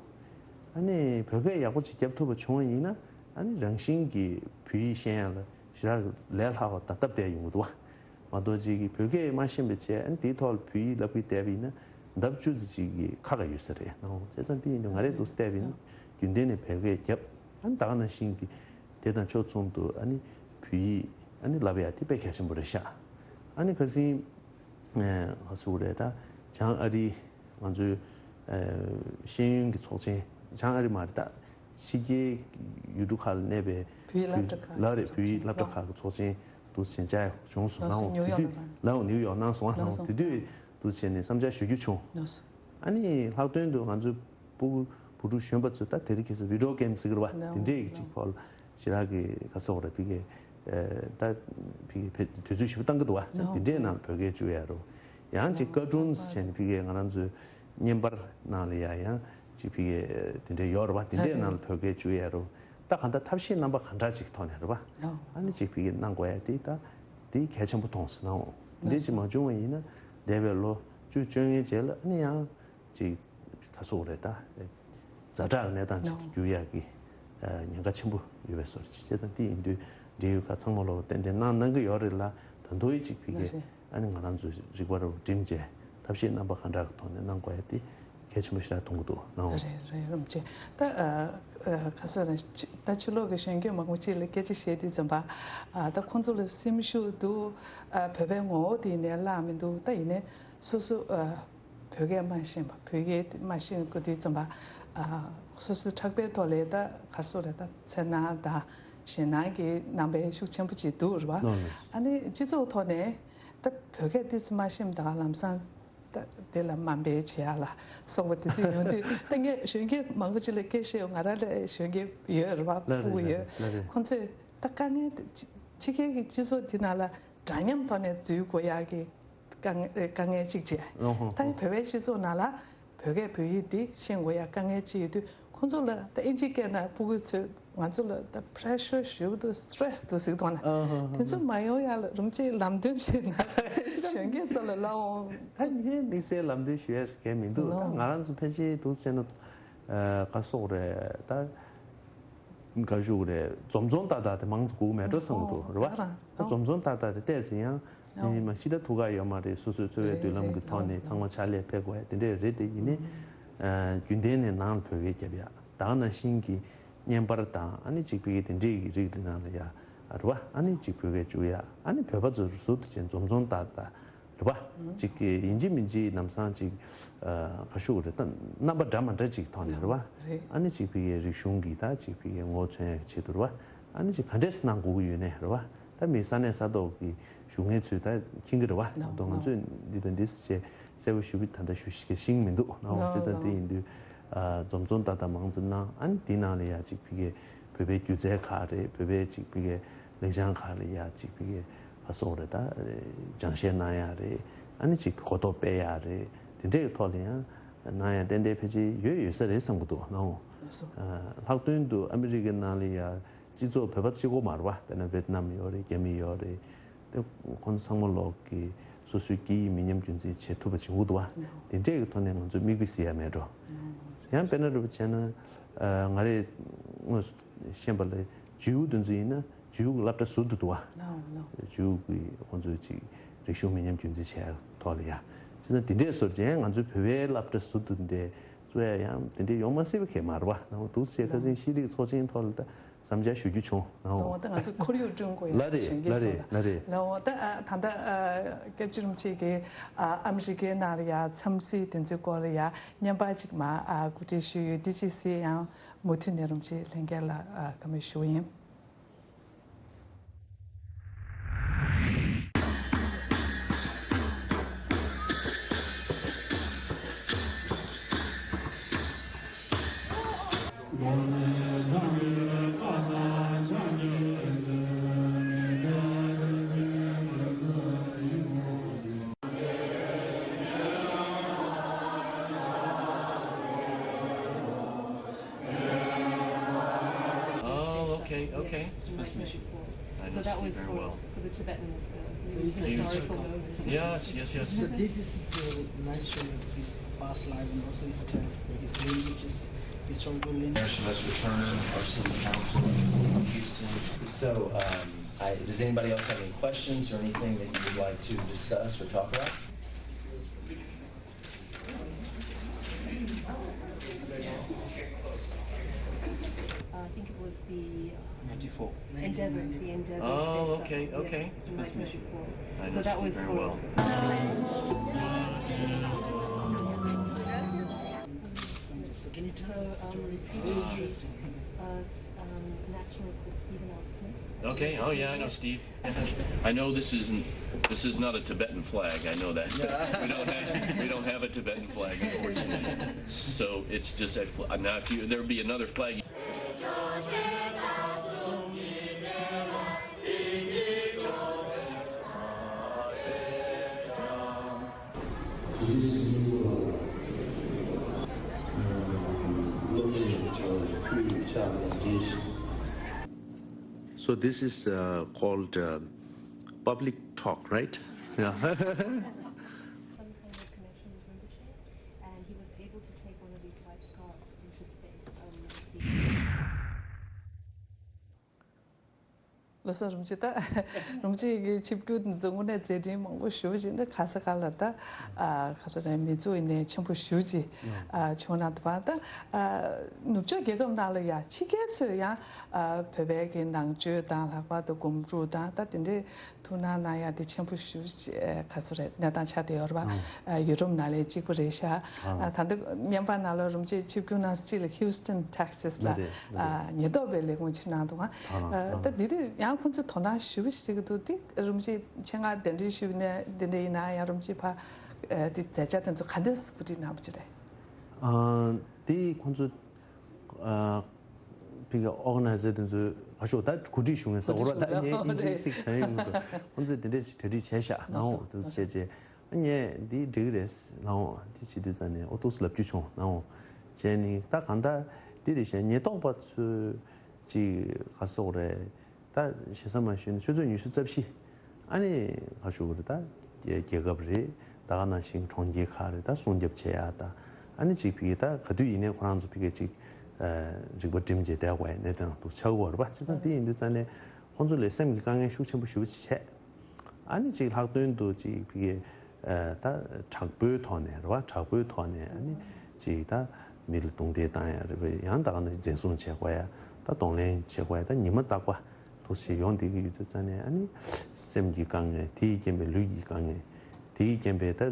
ཨ་ནི་བོད་སྐད་ཡག་པོ་ཅིག་རྒྱབ་ཐུབ་པ་བྱུང་བ་ཡིན་ན་ཨ་ནི་རང་བཞིན་གྱིས་བོད་ཡིག་ཤེས་ཡ་ལ་ཞེ་དྲག་ལས་སླ་བ་དང་སྟབས་བདེ་ཡོང་གི་འདུག་བ། མ་གཏོགས་ཅིག་གིས་བོད་སྐད་མ་ཤེས་པ་བྱས་ཨ་ནི་དེའི་ཐོག་ལ་བོད་ཡིག་བསླབ་ཀྱི་བསྡད་པ་ཡིན་ན་ལྡབ་བཅུ་ཙམ་ཅིག་གི་ཁག་ཡོད་ས་རེད་ནའོ། བྱས་ཙང་དེ་ཡིན་དུས་ང་རས་འདུག་སེ་བལྟས་པ་ཡིན་ན་རྒྱུན་ལྡན་ནས་བོད་སྐད་རྒྱབ་ཨ་ནི་ད་ག་ནང་བཞིན་གྱི་དེ་དང་ཕྱོགས་མཚུངས་དུ་ཨ་ནི་བོད་ཡིག་ཨ་ནི་བསླབ་ཡ་དེ་དཔེ་གལ་ཆེན་པོ་རེད་ཤག་ཨ་ནི་ཁ་སང་ཨ་ག་ཟེར་དགོས་རེད་ད་བྱང་ཨ་རི་ང་ཚོའི་ཨ་ཤེས་ཡོན་གྱི་ཚོགས་ཆེན་བྱང་ཨ་རི་མ་རེད་ད། ཕྱི་རྒྱལ་ཡུལ་གྲུ་ཁག་ལ་གནས་པའི་བོད་ཡིག་སློབ་གྲྭ་ཁག་ལགས་རེད། བོད་ཡིག་སློབ་གྲྭ་ཁག་གི་ཚོགས་ཆེན་འདུག་སེ་བྱས་ནས་བྱུང་སོང་། ལགས་སོ། ནའོ་ཉིའུ་དེ་ཡོག་དུས་ལ་ལའོ་ཉིའུ་ཡོག་གནང་སོང་ཨ། ནའོ་གནང་སོང་། དེ་དུས་འདུག་སེ་བྱས་ནས་བསམ་འཆར་ཞུ་རྒྱུ་བྱུང་། ལགས་སོ། ཨ་ནི་ལྷག་དོན་དུ་ང་ཚོའི་སྤུ་གུ་བུ་ཕྲུག་གཞོན་པ་ཚོས་ད་དེ་རིང་ཁ་སང་བི་ཌི་ཡོ་གེམ་ཟེར་གི་རེད་བ། ནའོ་དེ་འདྲས་ཀྱི་ཅིག་ནའོ་ཕོག་ལ་ཞེ་དྲག་གི་ག་ཟེར་དགོས་རེད། ཕ་གིའི་ད་ཕ་གིའི་དུས་ཚོད་ཞིབ་པོ་བཏང་གི་འདུག་བ། ནའོ་དེ་འདྲས་ནང་ལ་བོད་སྐད་བཅུག་ཡ་རོ། ཡང་ཅིག་ཀར་ཊུན་ཟེར་བྱས་ནས་ཕ་གིའི་ང་རང་ཚོའི་བརྙན་པར་ནང་ལ་ཡ་ཡང་ཅིག་ཕ་གིའི་དེ་འདྲས་ཡོད་རེད་བ། དེ་འདྲས་ནང་ལ་བོད་སྐད་བཅུག་ཡ་རོ། ད་གང་ལྟར་ཐབས་ཤེས་རྣམ་པ་གང་འདྲ་ཅིག་ཐོག་ནས་རེད་བ། ཨ་ནི་ཅིག་ཕ་གིའི་གནང་དགོས་ཡ་དེ་ད་དེ་གལ་ཆེན་པོ་མཐོང་སོང་ནའོ། དེ་འདྲས་ཅིག་མ་བྱུང་བ་ཡིན་ན་འདས་པའི་ལོ་བཅུ་བཅོ་ལྔའི་རྗེས་ལ་ཨ་ནི་ཡང་ཅིག་ད་སོགས་རེད་ད། ཛ་དྲག་གནས་སྟངས་ཅིག་ཏུ་འགྱུར་ཡག་གི་ཉེན་ཁ་ཆེན་པོ་ཡོད་པའི་བཟོ་འདྲ་ཅིག་བྱས་ཙང་དེ་ཡིན་དུས་འབྲེལ་ཡོད་ཁག་ཚང་མ་ལོག་ཏན་ཏན་གནང་གནང་གི་ཡོད་རེད་ལ། ད་དུང་ཡི་ཅིག་ཕ་གིའི་ཨ་ནི་ང་རང་ཚོའི་རིག་པ་རུ་བསྒྲིམས་བྱས་ཐབས་ཤེས་རྣམ་པ་གང་འདྲ་གི་ཐོག་ནས་གནང་དགོས་ཡ་དེ་གལ་ཆེན་པོ་ཞིག་ལ་མཐོང་གི་འདུག་ནའོ། རེད་རེད། རིན་པོ་ཆེ་ད་ཁ་སང་རེད་ད་ཕྱི་ལོགས་ཀྱི་གཞོན་སྐྱེས་མང་པོ་ཅིག་ལ་སྐད་ཆ་བཤད་དུས་ཙམ་པ་ད་ཁོང་ཚོ་ལ་སེམས་ཤུགས་འདུག་བོད་པའི་ངོ་བོ་དེ་ཡིན་ནའི་བརླག་མི་འདུག་ད་ཡིན་ནའི་སོ་སོ། བོད་སྐད་མ་ཤེས་པ་བོད་སྐད་མ་ཤེས་དགོས་དུས་ཙམ་པ་ཨ་སོ་སོའི་ཕྲག་པའི་ཐོག་ལས་ད་ག་རེ་ཟེར་རེད་ད་འཚེར་སྣང་དང་ཞེད་སྣང་གི་རྣམ་པའི་ཤུགས་ཆེན་པོ་ཅིག་འདུག་རེད་བ། ཨ་ནི་སྤྱི་ཚོགས་ཐོག་ནས་ ད་བོད་སྐད་ཏོག་ཙམ་མ་ཤེས་ད་ལམ་སང་ད་དེ་ལ་དམའ་འབེབས་བྱེད་ཡ་ལ་སོགས་པ་དེ་ཚོ་ཡོང་དུས། ད་ངས་གཞོན་སྐྱེས་མང་པོ་ཅིག་ལ་སྐད་བཤད་ཡོད། ང་རང་ལ་གཞོན་སྐྱེས་ཡོད་རེད་བ། ལ་རེད། ཕྲུ་གུ་ལ་ཡོད། རེད། ལ་རེད། ཁོང་ཚོས་ད་དཀའ་ངལ་དེ་ཕྱི་རྒྱལ་གྱི་སྤྱི་ཚོགས་དེ་ནང་ལ་འདྲ་མཉམ་ཐོག་ནས་འཛུལ་དགོས་ཡག་གི་དཀའ་ངལ་དཀའ་ངལ་གཅིག་བྱས། ཨོ་ཧོ་ད་ཧོ། བོད་པའི་སྤྱི་ཚོགས་ནང་ལ་བོད་སྐད་བོད་ཡིག་འདི་ཤེས་དགོས་ཡག་དཀའ་ངལ་ཅིག་ཡོད་དུས། ཁོང་ཚོ་ལ་ད་ཨིན་ཇི་སྐད་ནང་ཕྲུ་གུ་ཚོས་ང་ཚོ་ལ་ད་pressure ཞེ་པོ་འདུག stress འདུག་ཟེར་གི་འདུག་ན། ཨ་ཧ་ཧ། དེ་ཚོ་མ་ཡོང་ཡག་ལ་རིམ་གྱིས་ལམ་སྟོན་བྱས་ན་གཞོན་སྐྱེས་ཚོ་ལ་ལབ་འོང་། ད་ངས་དམིགས་བསལ་ལམ་སྟོན་ཞུ་ཡས་གལ་མི་འདུག་ད་ལོ། ང་རང་ཚོ་ཕལ་ཆེར་འདུག་ཟེར་ན། ཨ། ག་སོག་རེད་ད། ག་ཞུ་རེད། འཛོམས་འཛོམས་ཏག་ཏག་དེ་མང་ཙམ་དགོས་མེད་འགྲོ་བསམ་གི་འདུག་རེད་བ། ད་འཛོམས་འཛོམས་ཏག་ཏག་དེ་བལྟས་ཚེ་ཡང་། ཨོ། མི་མ་ཤི་ད་ཐུག་ག་ཡོད་མ་རེད། སོ་སོའི་འཚོ་བའི་མདུན་ལམ་གྱི་ཐོག་ནས་ཚང་མ་ཕྱག་ལས་ཕེབས་དགོས་ཡ་དེ་འདྲས་རེད། དེ་ཡིན་ནའི། ཨ། རྒྱུན་ལྡན་ནས་ནང་ལ་བོད་སྐད་རྒྱབ་ཡ། ད་ག་ནང་བཞིན་གྱི་བརྙན་པར་དང་། ཨ་ནི་གཅིག་བོད་སྐད་དེ་འདྲས་ཀྱི་རིགས་དེ་ནང་ལ་ཡ། རེད་བ། ཨ་ནི་གཅིག་བོད་སྐད་བཅུག་ཡ། ཨ་ནི་བོད་པ་ཚོ་ཟུར་དུ་བྱས་འཛོམས་འཛོམས་ཏག་ཏག་རེད་བ། གཅིག་གི་ཡིན་གཅིག་མིན་གཅིག་ལམ་སང་གཅིག་ཨ། ག་ཞུ་དགོས་རེད། ད་རྣམ་པ་འདྲ་མ་འདྲ་གཅིག་ཐོག་ནས་རེད་བ། རེད། ཨ་ནི་གཅིག་བོད་སྐད་རིག་གཞུང་གི་ད་གཅིག་བོད་སྐད་ངོ་མཚོན་ཡ་གི་ཆེད་དུ་རེད་བ། ཨ་ནི་གཅིག་ག་འདྲས་གནང་དགོས་ཀྱི་ཡོད་ནའི་རེད་བ། ད་མི་ས་གནས་ས་ཐོག་གི་བཞུགས་མཁན་ཚོས་ད་མཁྱེན་གྱི་རེད་བ། ད་ང་ཚོས་འདི་དང་འདི་ཟེར་བྱས་གསལ་པོ་ཞུ་གི་ད་ལྟ་ཞུ་ཤེས་ཤིང་མི་འདུག་ནའོ། བྱས་ཙང་དེ་ཡིན་དུས། ཨ། འཛོམས་འཛོམས་ཏག་ཏག་མང་ཙམ་གནང་། ཨ་ནི་དེའི་ནང་ལ་ཡ་གཅིག་བོད་སྐད་བོད་པའི་སྒྱུ་རྩལ་ཁག་རེད། བོད་པའི་གཅིག་བོད་སྐད་ལེགས་བྱང་ཁག་ལ་ཡ་གཅིག་བོད་སྐད་ག་སོག་རེད། ད་སྦྱང་བཤད་གནང་ཡ་རེད། ཨ་ནི་གཅིག་གོ་རྟོགས་སྤེལ་ཡ་རེད། དེ་འདྲའི་ཐོག་ལ་ཡང་གནང་ཡ་ཏན་ཏན་ཕལ་ཆེར་ཡོད་ཡོད་ས་རེད་བསམ་གྱི་འདུག་ནའོ། ལགས་སོ། ཨ། ལྷག་དོན་དུ་ཨ་མི་རི་ཀའི་ནང་ལ་ཡ་སྤྱི་ཚོགས་བོད་པ་གཅིག་པོ་མ་རེད་བ། དཔེར་ན་ཝེ་ཏི་ནམ་ཡོད་རེད། རྒྱ་མི་ཡོད་རེད། དེ་ཁོང་ཚོ་ཚང་མ་ལོག་གི་སོ་སོའི་སྐད་ཡིག་མི་ཉམས་རྒྱུན་འཛིན་བྱེད་ཐུབ་པ་བྱུང་གི་འདུག་བ། དེ་འདྲས་ཀྱི་ཐོག་ནས་ང་ཚོས་མིག་དཔེ་གཟིགས་ཡ་མེད་འགྲོ། ཡང་དཔེར་ན་རེད་བ་བྱས་ན། ཨ། ང་རེ་དངོས་སུ་ཤེས་པ་ལ་ཇིའུ་དེ་ཚོ་ཡིན་ན་ཇིའུ་གི་སློབ་གྲྭ་ཟུར་དུ་འདུག་བ། ཇིའུ་གི་ཁོང་ཚོའི་ཅིག་རིག་གཞུང་མི་ཉམས་རྒྱུན་འཛིན་བྱེད་ཡ་ཐོག་ལ་ཡ། བྱས་ཙང་དེ་འདྲས་བཟོ་བྱས་ང་ཚོའི་བོད་པའི་སློབ་གྲྭ་ཟུར་དུ་འདི་འདྲས་བཙུགས་ཡ་ཡང་དེ་འདྲས་ཡོང་མ་སྲིད་པ་གང་ཡང་མ་རེད་བ། ནའོ། འདུག་སེ་བྱས་ཁ་སང་ཤེས་རིག་ཚོགས་ཆེན་ཐོག་ལ་ད་བསམ་འཆར་ཞུ་རྒྱུ་བྱུང་ནའོ། ལའོ། ད་ང་ཚོས་ཁོར་ཡུག་བསྐྲུན་དགོས་ཡ། ལ་རེད། གཞོན་སྐྱེས་ལ་ཚོ་རེད། ལ། ལ་རེད། ལའོ། ད་ཨ། ད་ལྟ་ཨ། སྐྱབས་རྗེ་རིན་པོ་ཆེ་གིས་ཨ། ཨ་མི་རི་ཀའི་ནང་ལ་ཡ་འཚམས་གཟིགས་དེ་ཚོའི་སྐོར་ལ་ཡ་བརྙན་པར་ཅིག་མར་ཨ། གོ་སྒྲིག་ཞུས་ཡོད། འདི་ཅིག་གཟིགས། ཡང་མུ་མཐུད་ནས་རིན་པོ་ཆེ་ལྷན་རྒྱས་ལ་ཨ། བཀའ་མོལ་ཞུ་གི་ཡིན། Oh, okay, okay. It's nice to meet you. I know Steve very well. So that was for, for the Tibetans, the, the historical movement. Yes, yes, yes. So this is a nice showing of his past life, and also it tells that his lineage is historical lineage. Let's return our city council in Houston. So, um, I, does anybody else have any questions or anything that you would like to discuss or talk about? Uh, I think it was the, uh, ninety-four. Endeavour, the Endeavour spacecraft. Oh, okay, okay. Yes, in nineteen ninety-four. I know Steve very well. So, um, the, uh, s-, um, an astronaut called Stephen L. Smith. Okay, oh yeah, I know Steve. I know this isn't, this is not a Tibetan flag, I know that. We don't have, we don't have a Tibetan flag, unfortunately. So it's just a fl-, now if you, there'd be another flag. These people are, um, looking at your tree, child, like this. So this is, uh, called, uh, public talk, right? Yeah. Some kind of connection with Rinpoche, and he was able to take one of these white scarves into space, um, with the ལགས་སོ། རིན་པོ་ཆེ། ད་རིན་པོ་ཆེ་གི་ཆིབས་བསྒྱུར་འདི་ཚོ་དངོས་གནས་མཛད་འཕྲིན་མང་པོ་ཞེ་པོ་ཅིག་ནི་ག་ས་ག་ལ་ད་ཨ་ག་ས་རེད། མི་ཚོགས་ཡིན་ནའི་ཆེན་པོ་ཞེ་པོ་ཅིག་ཨ་བྱུང་གནང་འདུག་པ། ད་ཨ་ནུབ་ཕྱོགས་རྒྱལ་ཁབ་ནང་ལ་ཡ་ཕྱི་རྒྱལ་ཚོས་ཡང་ཨ་བོད་པའི་གི་ནང་ཆོས་དང་ལྷག་པར་དུ་སྒོམ་སྒྲུབ་དང་ད་དེ་འདྲའི་ཐུགས་སྣང་གནང་ཡ་དེ་ཆེན་པོ་ཞེ་པོ་ཅིག་ག་ས་རེད། གནས་སྟངས་ཆགས་བསྡད་ཡོད་རེད་པ། ཨ་ཡུ་རོབ་ནང་ལའི་གཅིག་པ་རེད་ཤག་ཨ་ད་ལྟ་བརྙན་པར་ནང་ལ་རིན་པོ་ཆེ་ཆིབས་བསྒྱུར་གནང་ས་གཅིག་ལ་Houston Texas ལ་ཨ་ཉེན་རྟོག་པའི་ལས་ཁུངས་ཕྱིར་གནང་འདུག་ཨ་ད་དེ་དུས་ཡང་། ཁོང་ཚོས་དོ་སྣང་ཞེ་པོ་ཞིག་བྱེད་ཀྱི་འདུག་དེ་རིན་པོ་ཆེ་ཆེད་མངགས་གདན་འདྲེན་ཞུས་ནས་འདི་འདྲ་ཡིན་ན་ཡང་རིན་པོ་ཆེ་ཕ་དེ་མཛད་འཆར་དེ་ཚོ་ག་འདྲས་གོ་སྒྲིག་གནང་བ་ཅི་རེད། ཨ་དེ་ཁོང་ཚོ་ཨ་ཕི་གི་ཨོ་ག་ནའི་ཛར་དེ་ཚོས་ག་ཤོག་ད་གོ་སྒྲིག་ཞུ་མཁན་ས་འོ་ར་ད་ངས་ཨིན་ཇིའི་ཚིག་དོན་ཡོང་གི་འདུག་ཁོང་ཚོས་དེ་འདྲས་གྲ་སྒྲིག་བྱས་ཤག་ནའོ་དེ་ཚོ་བྱས་རྗེས། ངས་འདི་འགྲིག་རེད་ལའོ། འདི་བྱེད་དུས་ཙ་ནས་ཨོ་ཏོག་ཙམ་ལབ་རྒྱུ་བྱུང་ལའོ། བྱས་ནི་ད་གང་ལྟར་འདི་རེད་ཤག་ཉེན་རྟོག་པ་ཚོས་ཅིག་ག་སོག་རེད། ད་ཞེ་ས་མ་ཞུས་ན་ཆུ་ཚོད་ཉི་ཤུ་རྩ་བཞི། ཨ་ནི་ག་ཞུ་གི་རེད། ད་རྒྱལ་ཁབ་རེད། ད་ག་ནང་བཞིན་གྲོང་ཁྱེར་ཁག་རེད། ད་སྲུང་སྐྱོབ་བྱེད་ཡ་ད་ཨ་ནི་ཅིག་ཕི་གི་ད་ག་དུས་ཡིན་ནའི་ཁོ་རང་ཚོ་ཕི་གི་ཅིག་རིག་པ་སྒྲིམ་བྱས་བསྡད་དགོས་ཡ་གནས་སྟངས་འདུག་ཆགས་ཀྱི་ཡོད་རེད་པ། བྱས་ཙང་འདི་ཡིན་དུས་ཙ་ནས་ཁོང་ཚོ་ལ་སེམས་ཀྱི་དཀའ་ངལ་ཤུགས་ཆེན་པོ་ཞེ་པོ་ཅིག་བྱས། ཨ་ནི་ཅིག་ལྷག་དོན་དུ་ཅིག་ཕི་གི་ཨ་ད་དྲག་པོའི་ཐོག་ནས་རེད་བ། དྲག་པོའི་ཐོག་ནས་ཨ་ནི་ཅིག་ད་མི་ལ་རྡུང་རྡེག་བཏང་ཡ་རེད་བ། ཡང་ད་ག་ནང་བཞིན་འཛིན་བཟུང་བྱེད་དགོས་ཡ། ད་གདོང་ལེན་བྱེད་དགོས་ཡ། ད་ཉི་མ་རྟག་པ་འདུག་སེ་ཡོང་བསྡད་ཀྱི་ཡོད་དུས་ཙ་ནས་ཨ་ནི་སེམས་ཀྱི་དཀའ་ངལ། དེའི་རྐྱེན་པས་ལུས་ཀྱི་དཀའ་ངལ། དེའི་རྐྱེན་པས་ད་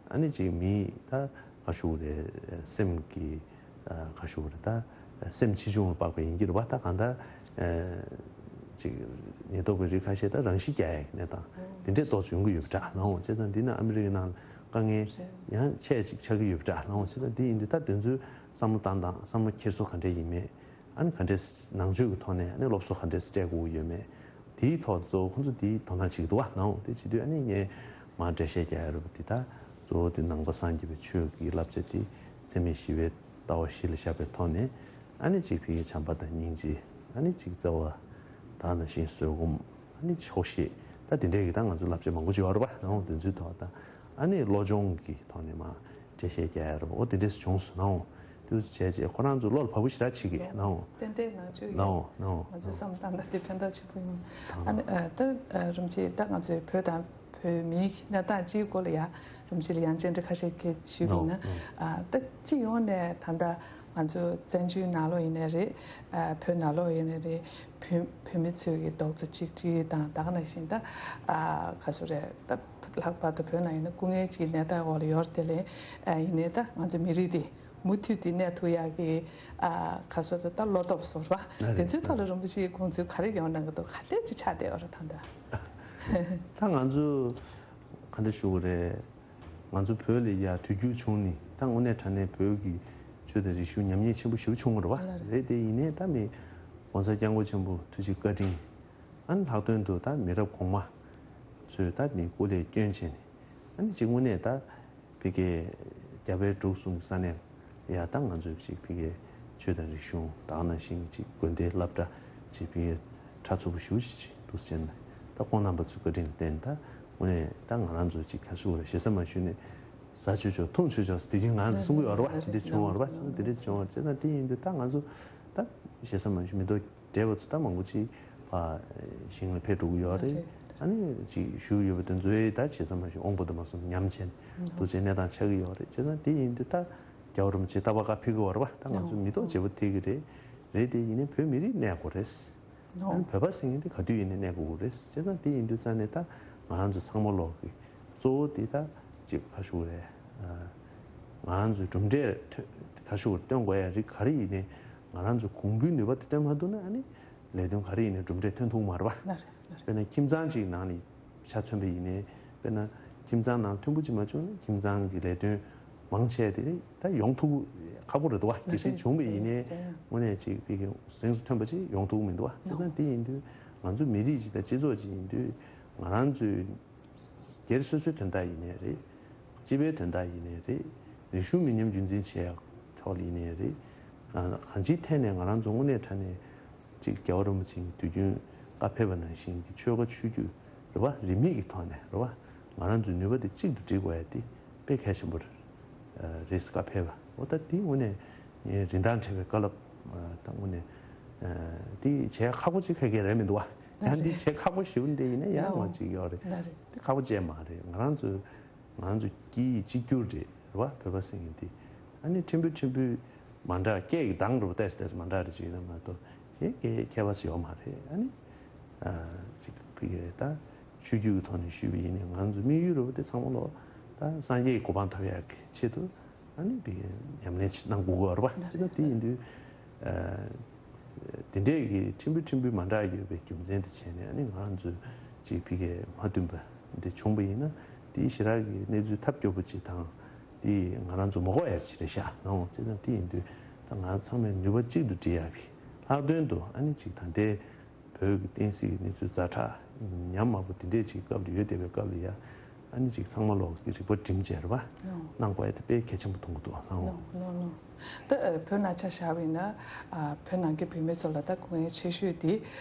ཨ་ནི་ཅིག་མི་ད་ག་ཞུ་རེད། སེམས་ཀྱི་ཨ་ག་ཞུ་རེད། ད་སེམས་ཆེ་ཆུང་ལ་དཔག་པ་ཡིན་གྱི་རེད་བ། ད་གང་ལྟར་ཨ་ཅིག་ཉེན་རྟོག་པའི་རིགས་ཁ་ཤས་ད་རང་ཤི་རྒྱག་ཡ་གི་གནས་སྟངས་འདི་འདྲས་ཏོག་ཙམ་ཡོང་གི་ཡོད་པ་འདྲ་ནའོ། བྱས་ཙང་འདི་ནི་ཨ་མི་རི་ཀའི་ནང་དཀའ་ངལ་ཡང་ཆེ་ཅིག་ཆགས་ཀྱི་ཡོད་པ་འདྲ་ནའོ། བྱས་ཙང་འདི་ཡིན་དུས་ད་དེ་ཚོའི་བསམ་བློ་བཏང་སྟངས། བསམ་བློ་འཁྱེར་སོ་ག་འདྲས་ཡིན་མེད། ཨ་ནི་ག་འདྲས་ནང་ཆོས་ཀྱི་ཐོག་ནས་ཨ་ནི་སློབ་གསོ་ག་འདྲས་སྤྲད་དགོས་ཀྱི་ཡོད་མེད། དེའི་ཐོག་གཙོ་བོ་ཁོང་ཚོ་དེའི་དོ་སྣང་བྱེད་ཀྱི་འདུག་བ་ནའོ། དེ་བྱེད་དུས་ཨ་ནི་ངས་མར་འགྲེལ་བཤད་རྒྱག་ཡ་རེད་པ། དེ་ད་གཙོ་བོ་དེ་ནང་པ་སངས་རྒྱས་པའི་ཆོས་ཀྱི་བསླབ་བྱ་དེ་འཚེ་མེད་ཞི་བའི་ལྟ་བ་གཞི་ལ་བཞག་པའི་ཐོག་ནས་ཨ་ནི་ཅིག་ཕི་གི་བྱམས་པ་དང་སྙིང་རྗེ། ཨ་ནི་ཅིག་བརྩེ་བ། ད་ནང་བཞིན་བཟོད་སྒོམ། ཨ་ནི་ཆོག་ཤེས། ད་དེ་འདྲའི་གི་ད་ང་ཚོ་བསླབ་བྱ་མང་པོ་ཅིག་ཡོད་རེད་པ་ནའོ། དེ་ཚོའི་ཐོག་ད་ཨ་ནི་བློ་སྦྱོང་གི་ཐོག་ནས་མར་འགྲེལ་བཤད་རྒྱག་ཡ་རེད་པ། འོ་དེ་འདྲས་བྱུང་སོང་ནའོ། དེ་བྱས་རྗེས་ཁོ་རང་ཚོ་བློ་ལ་བབས་པོ་ཞེ་དྲག་བྱེད་ཀྱི་ནའོ། ཏན་ཏན་ནང་ཆོས་ཡོད། ནའོ་ནའོ་ང་ཚོ་བསམ་བཏང་ན་དེ་ཕན་ཐོགས་ཆེན་པོ་ཡོང་། ཨ་ནི་ཨ་ད་ཨ་རིན་པོ་ཆེ་ད་ང་ཚོའི་བོད་དང་བོད་མིའི་གནས་སྟངས་སྤྱིའི་སྐོར་ལ་ཡ་རིན་པོ་ཆེ་ལ་ཡང་བཅར་འདྲི་ཁ་ཤས་ཞུས་པ་ཡིན་ན། ནའོ་ནའོ། ཨ་ད་སྤྱི་ཡོངས་ནས་ད་ལྟ་ང་ཚོ་བཙན་བྱོལ་ནང་ལོགས་ཡིན་ནའི་རེད། ཨ་བོད་ནང་ལོགས་ཡིན་ནའི་རེད། བོད་བོད་མི་ཚོའི་གི་རྡོག་རྩ་གཅིག་སྒྲིལ་དང་ད་ག་ནང་བཞིན་ད་ཨ་ག་ཚོད་རེད། ད་ལྷག་པར་དུ་བོད་ནང་ཡིན་ན་སྐུ་ངལ་གྱི་ནད་རྟགས་འོག་ལ་ཡོད་རེད་དེ་ལས། ཨ་ཡིན་ནའི་ད་ང་ཚོ་མི་རིགས་དེ་མུ་མཐུད་དེ་གནས་ཐུབ་ཡག་གི་ཨ་ག་ཚོད་ད་ད་བློ་སྟོབས་སོགས་རེད་པ། ཨ་དེ་རེད། ཚོའི་ཐོག་ལ་རིན་པོ་ཆེའི་དགོངས་ཚུལ་ག་རེ་ཡོང་གནང་གི་འདུག་ག་འདྲས་ཅིག་ཆགས་བསྡད་ཡོད་རེད་ད་ལྟ། ད་ང་ཚོ་ག་འདྲ་ཞུ་དགོས་རེད། ང་ཚོ་བོད་ལ་ཡ་དུས་འགྱུར་བྱུང་ནས་ད་དངོས་གནས་དྲང་གནས་བོད་ཀྱི་ཆོས་དང་རིག་གཞུང་ཉམས་ཉེས་ཆེན་པོ་ཞེ་པོ་བྱུང་བ་རེད་པ། ལགས་རེད། རེད་དེ་ཡིན་ནའི་ད་མི་༸གོང་ས་༸སྐྱབས་མགོན་ཆེན་པོ་ཐུགས་རྗེ་བཀའ་དྲིན། ཨ་ནི་ལྷག་དོན་དུ་ད་མི་རབས་གོང་མ་ཚོས་ད་མི་སྐུ་ལས་བསྐྱོན་བྱས་ནས་ཨ་ནི་ཅིག་དངོས་གནས་ད་ཕ་གིའི་རྒྱ་བལ་འབྲུག་གསུམ་གྱི་ས་གནས་ལ་ཡ་ད་ང་ཚོས་ཅིག་ཕ་གིའི་ཆོས་དང་རིག་གཞུང་ད་ག་ནང་བཞིན་ཅིག་དགོན་སྡེའི་སློབ་གྲྭ་ཅིག་ཕ་གིའི་ཁྲ་ཚུབ་པོ་ཞེ་པོ་ཅིག་འདུག་བྱས་ནས་ད་ཁོང་རྣམ་པ་ཚོའི་བཀའ་དྲིན་ལ་བརྟེན་ད་དངོས་གནས་ད་ང་རང་ཚོ་ཅིག་ག་ཚོད་རེད་ཞེ་ས་མ་ཞུས་ནས་ཟ་ཆོག་ཆོག་འཐུང་ཆོག་ཆོག་དེ་རིང་ང་ཚོ་གསུང་གི་ཡོད་རེད་པ། དེ་འདྲ་བྱུང་བ་རེད་པ། དེ་འདྲ་བྱུང་བ་བྱས་ཙང་དེ་ཡིན་དུས་ད་ང་ཚོ་ད་ཞེ་ས་མ་ཞུ་མི་འདུག་འབྲེལ་བ་ཚོ་ད་མང་པོ་ཅིག་ཕར་ཞིང་ལ་ཕེབས་འགྲོ་གི་ཡོད་རེད། རེད། ཨ་ནི་ཅིག་བཞུགས་ཡོད་པ་དེ་ཚོའི་ད་བྱས་ཙང་མ་ཞུ་དབང་པོ་དང་མ་སོང་ཉམས་ཆེན་འདུག་བྱས་གནས་སྟངས་ཆགས་ཀྱི་ཡོད་རེད། བྱས་ཙང་དེ་ཡིན་དུས་ད་རྒྱལ་བ་རིན་པོ་ཆེ་རྟག་པར་བཀའ་ཕེབས་ཀྱི་ཡོད་རེད་པ། ད་ང་ཚོ་མི་ཐོག་བརྗེ་པོ་ཐེབས་ཀྱི་རེད། རེད་དེ་ཡིན་ནའི་བོད་མི་རིགས་གནས་དགོས་རེད། ཨ་ནི་བོད་པ་ཟེར་མཁན་དེ་ག་དུས་ཡིན་ནའི་གནས་དགོས་ཀྱི་རེད། བྱས་ཙང་དེ་ཡིན་དུས་ཙང་ནས་ད་ང་རང་ཚོ་ཚང་མ་ལོག་གི་གཙོ་བོ་དེ་ད་ཅིག་ག་ཞུ་རེད། ང་རང་ཚོའི་གྲུབ་འབྲས་ཐོན་ག་ཞུ་སྟོན་དགོས་ཡ་རིགས་ག་རེ་ཡིན་ནའི་ང་རང་ཚོའི་གོང་བུའི་ནུས་པ་དེ་སྟོན་མ་ཐུབ་ན་ཨ་ནི་ལས་དོན་ག་རེ་ཡིན་ནའི་གྲུབ་འབྲས་ཐོན་ཐུབ་མ་རེད་པ། ལགས་རེད། དཔེར་ན་ཁྱིམ་ཚང་གཅིག་ནང་ནས་ཆ་མཚོན་པ་ཡིན་ནའི་དཔེར་ན་ཁྱིམ་ཚང་ནང་མཐུན་པོ་གཅིག་མ་བྱུང་ན་ཁྱིམ་ཚང་གི་ལས་དོན་མང་ཆེ་དེ་ད་ཡོང་ཐུབ་ཁག་པོ་རེད་འདུག་བ། གལ་སྲིད་བྱུང་བ་ཡིན་ནའི་དངོས་གནས་ཅིག་ཕ་གི་གཟེངས་སུ་ཐོན་པ་ཅིག་ཡོང་ཐུབ་མི་འདུག་བ། བྱས་ཙང་དེ་ཡིན་དུས་ང་ཚོ་མི་རིགས་ཅིག་དང་སྤྱི་ཚོགས་ཅིག་ཡིན་དུས་ང་རང་ཚོའི་སྒེར་སོ་སོའི་དོན་དག་ཡིན་ནའི་རེད། སྤྱི་པའི་དོན་དག་ཡིན་ནའི་རེད། རིག་གཞུང་མི་ཉམས་རྒྱུན་འཛིན་བྱེད་ཡག་ཐོག་ལ་ཡིན་ནའི་རེད། གང་ཅིའི་ཐད་ནས་ང་རང་ཚོ་དངོས་གནས་དྲང་གནས་ཅིག་རྒྱལ་བ་རིན་པོ་ཆེའི་དུས་རྒྱུན་བཀའ་ཕེབས་པ་ནང་བཞིན་གྱི་ཆོལ་ཁ་ཆོས་བརྒྱུད་རེད་བ། རིས་མེད་ཀྱི་ཐོག་ནས་རེད་བ། ང་རང་ཚོའི་ནུས་པ་དེ་གཅིག་ཏུ་སྒྲིལ་དགོས་ཡ་དེ་དཔེ་གལ་ཆེན་པོ་རེད། རེས་བཀའ་ཕེབས་པ་འོ་ད་དེ་དངོས་གནས་ངའི་རིན་ཐང་བྲལ་བའི་བཀའ་སློབ་ད་དངོས་གནས་དེ་བྱས་ཁག་པོ་ཅིག་ཁ་གས་རེད་མི་འདུག་བ། ཡང་འདི་བྱས་ཁག་པོ་ཞེ་པོ་འདི་ཡིན་ན་ཡང་ང་ཅིག་ཡོད་རེད། དེ་ཁག་པོ་ཅིག་མ་རེད། ང་རང་ཚོ་ང་ཚོ་སྐད་ཡིག་གཅིག་གྱུར་རེད་རེད་བ། བོད་པ་ཟེར་མཁན་དེ་ཨ་ནི་ཕྲན་བུ་ཕྲན་བུ་མ་འདྲ་སྐད་ཀྱི་གདངས་རེད་བ། ཏོག་ཙམ་ཏོག་ཙམ་མ་འདྲ་རེ་ཅིག་ཡིན་ན་མ་གཏོགས་གཞན་སྐད་ཁྱད་པར་ཞིག་ཡོད་མ་རེད། ཨ་ནི་ཅིག་ཕ་གི་ད་ཆོས་བརྒྱུད་ཀྱི་ཐོག་ནས་ཞུས་པ་ཡིན་ནའི་ང་ཚོ་དམིགས་ཡུལ་རེད་བ། དེ་ཚང་མ་ལོ་ད་སངས་རྒྱས་ཀྱི་གོ་འཕང་ཐོབ་ཡག་གི་ཆེད་དུ་ཨ་ནི་ཕ་གི་ཉམས་ལེན་ཅིག་གནང་དགོས་ཀྱི་ཡོད་རེད་བ། ད་དེ་ཡིན་དུས། དེ་འདྲས་ཀྱི་ཕྲན་བུ་ཕྲན་བུ་མ་འདྲ་ཡོད་པའི་རྒྱུ་མཚན་དེ་བྱས་ནས། ཨ་ནི་ང་རང་ཚོས་ཅིག་ཕ་གིར་མ་བསྟུན་པ་འདི་བྱུང་བ་ཡིན་ན། དེའི་ཞེ་དྲག་གི་གནས་ཚུལ་ཐབས་སྐྱོ་པོ་ཅིག་དང་། དེ་ང་རང་ཚོ་མ་གོ་ཡ་ཅིག་རེད་ཤག་ནའོ། བྱས་ཙང་དེ་ཡིན་དུས་ད་ང་ཚང་མས་ནུས་པ་གཅིག་ཏུ་སྒྲིལ་ཡག་གི། ལྷག་དོན་དུ་ཨ་ནི་ཅིག་ད་ལྟའི་བོད་ཀྱི་བསྟན་སྲིད་ཀྱི་གནས་ཚུལ་ཛ་དྲག་ཉམས་དམའ་པོ་དེ་འདྲས་ཅིག་སྐབས་ལ་ཡོད་བསྡད་པའི་སྐབས་ལ་ཡ། ཨ་ནི་ཅིག་ཚང་མ་ལོག་གི་རིག་པ་སྒྲིམ་བྱས་རེད་པ། ལོ། གནང་དགོས་ཡ་དེ་དཔེ་གལ་ཆེན་པོ་མཐོང་གི་འདུག་ནའོ། ལོ་ལོ་ལོ། ད་ཨ་བོད་ནང་ཆ་བཞག་པ་ཡིན་ན། ཨ་བོད་ནང་གི་བུད་མེད་ཚོ་ལ་ད་སྐུ་ངལ་ཆེ་ཤོས་དེ།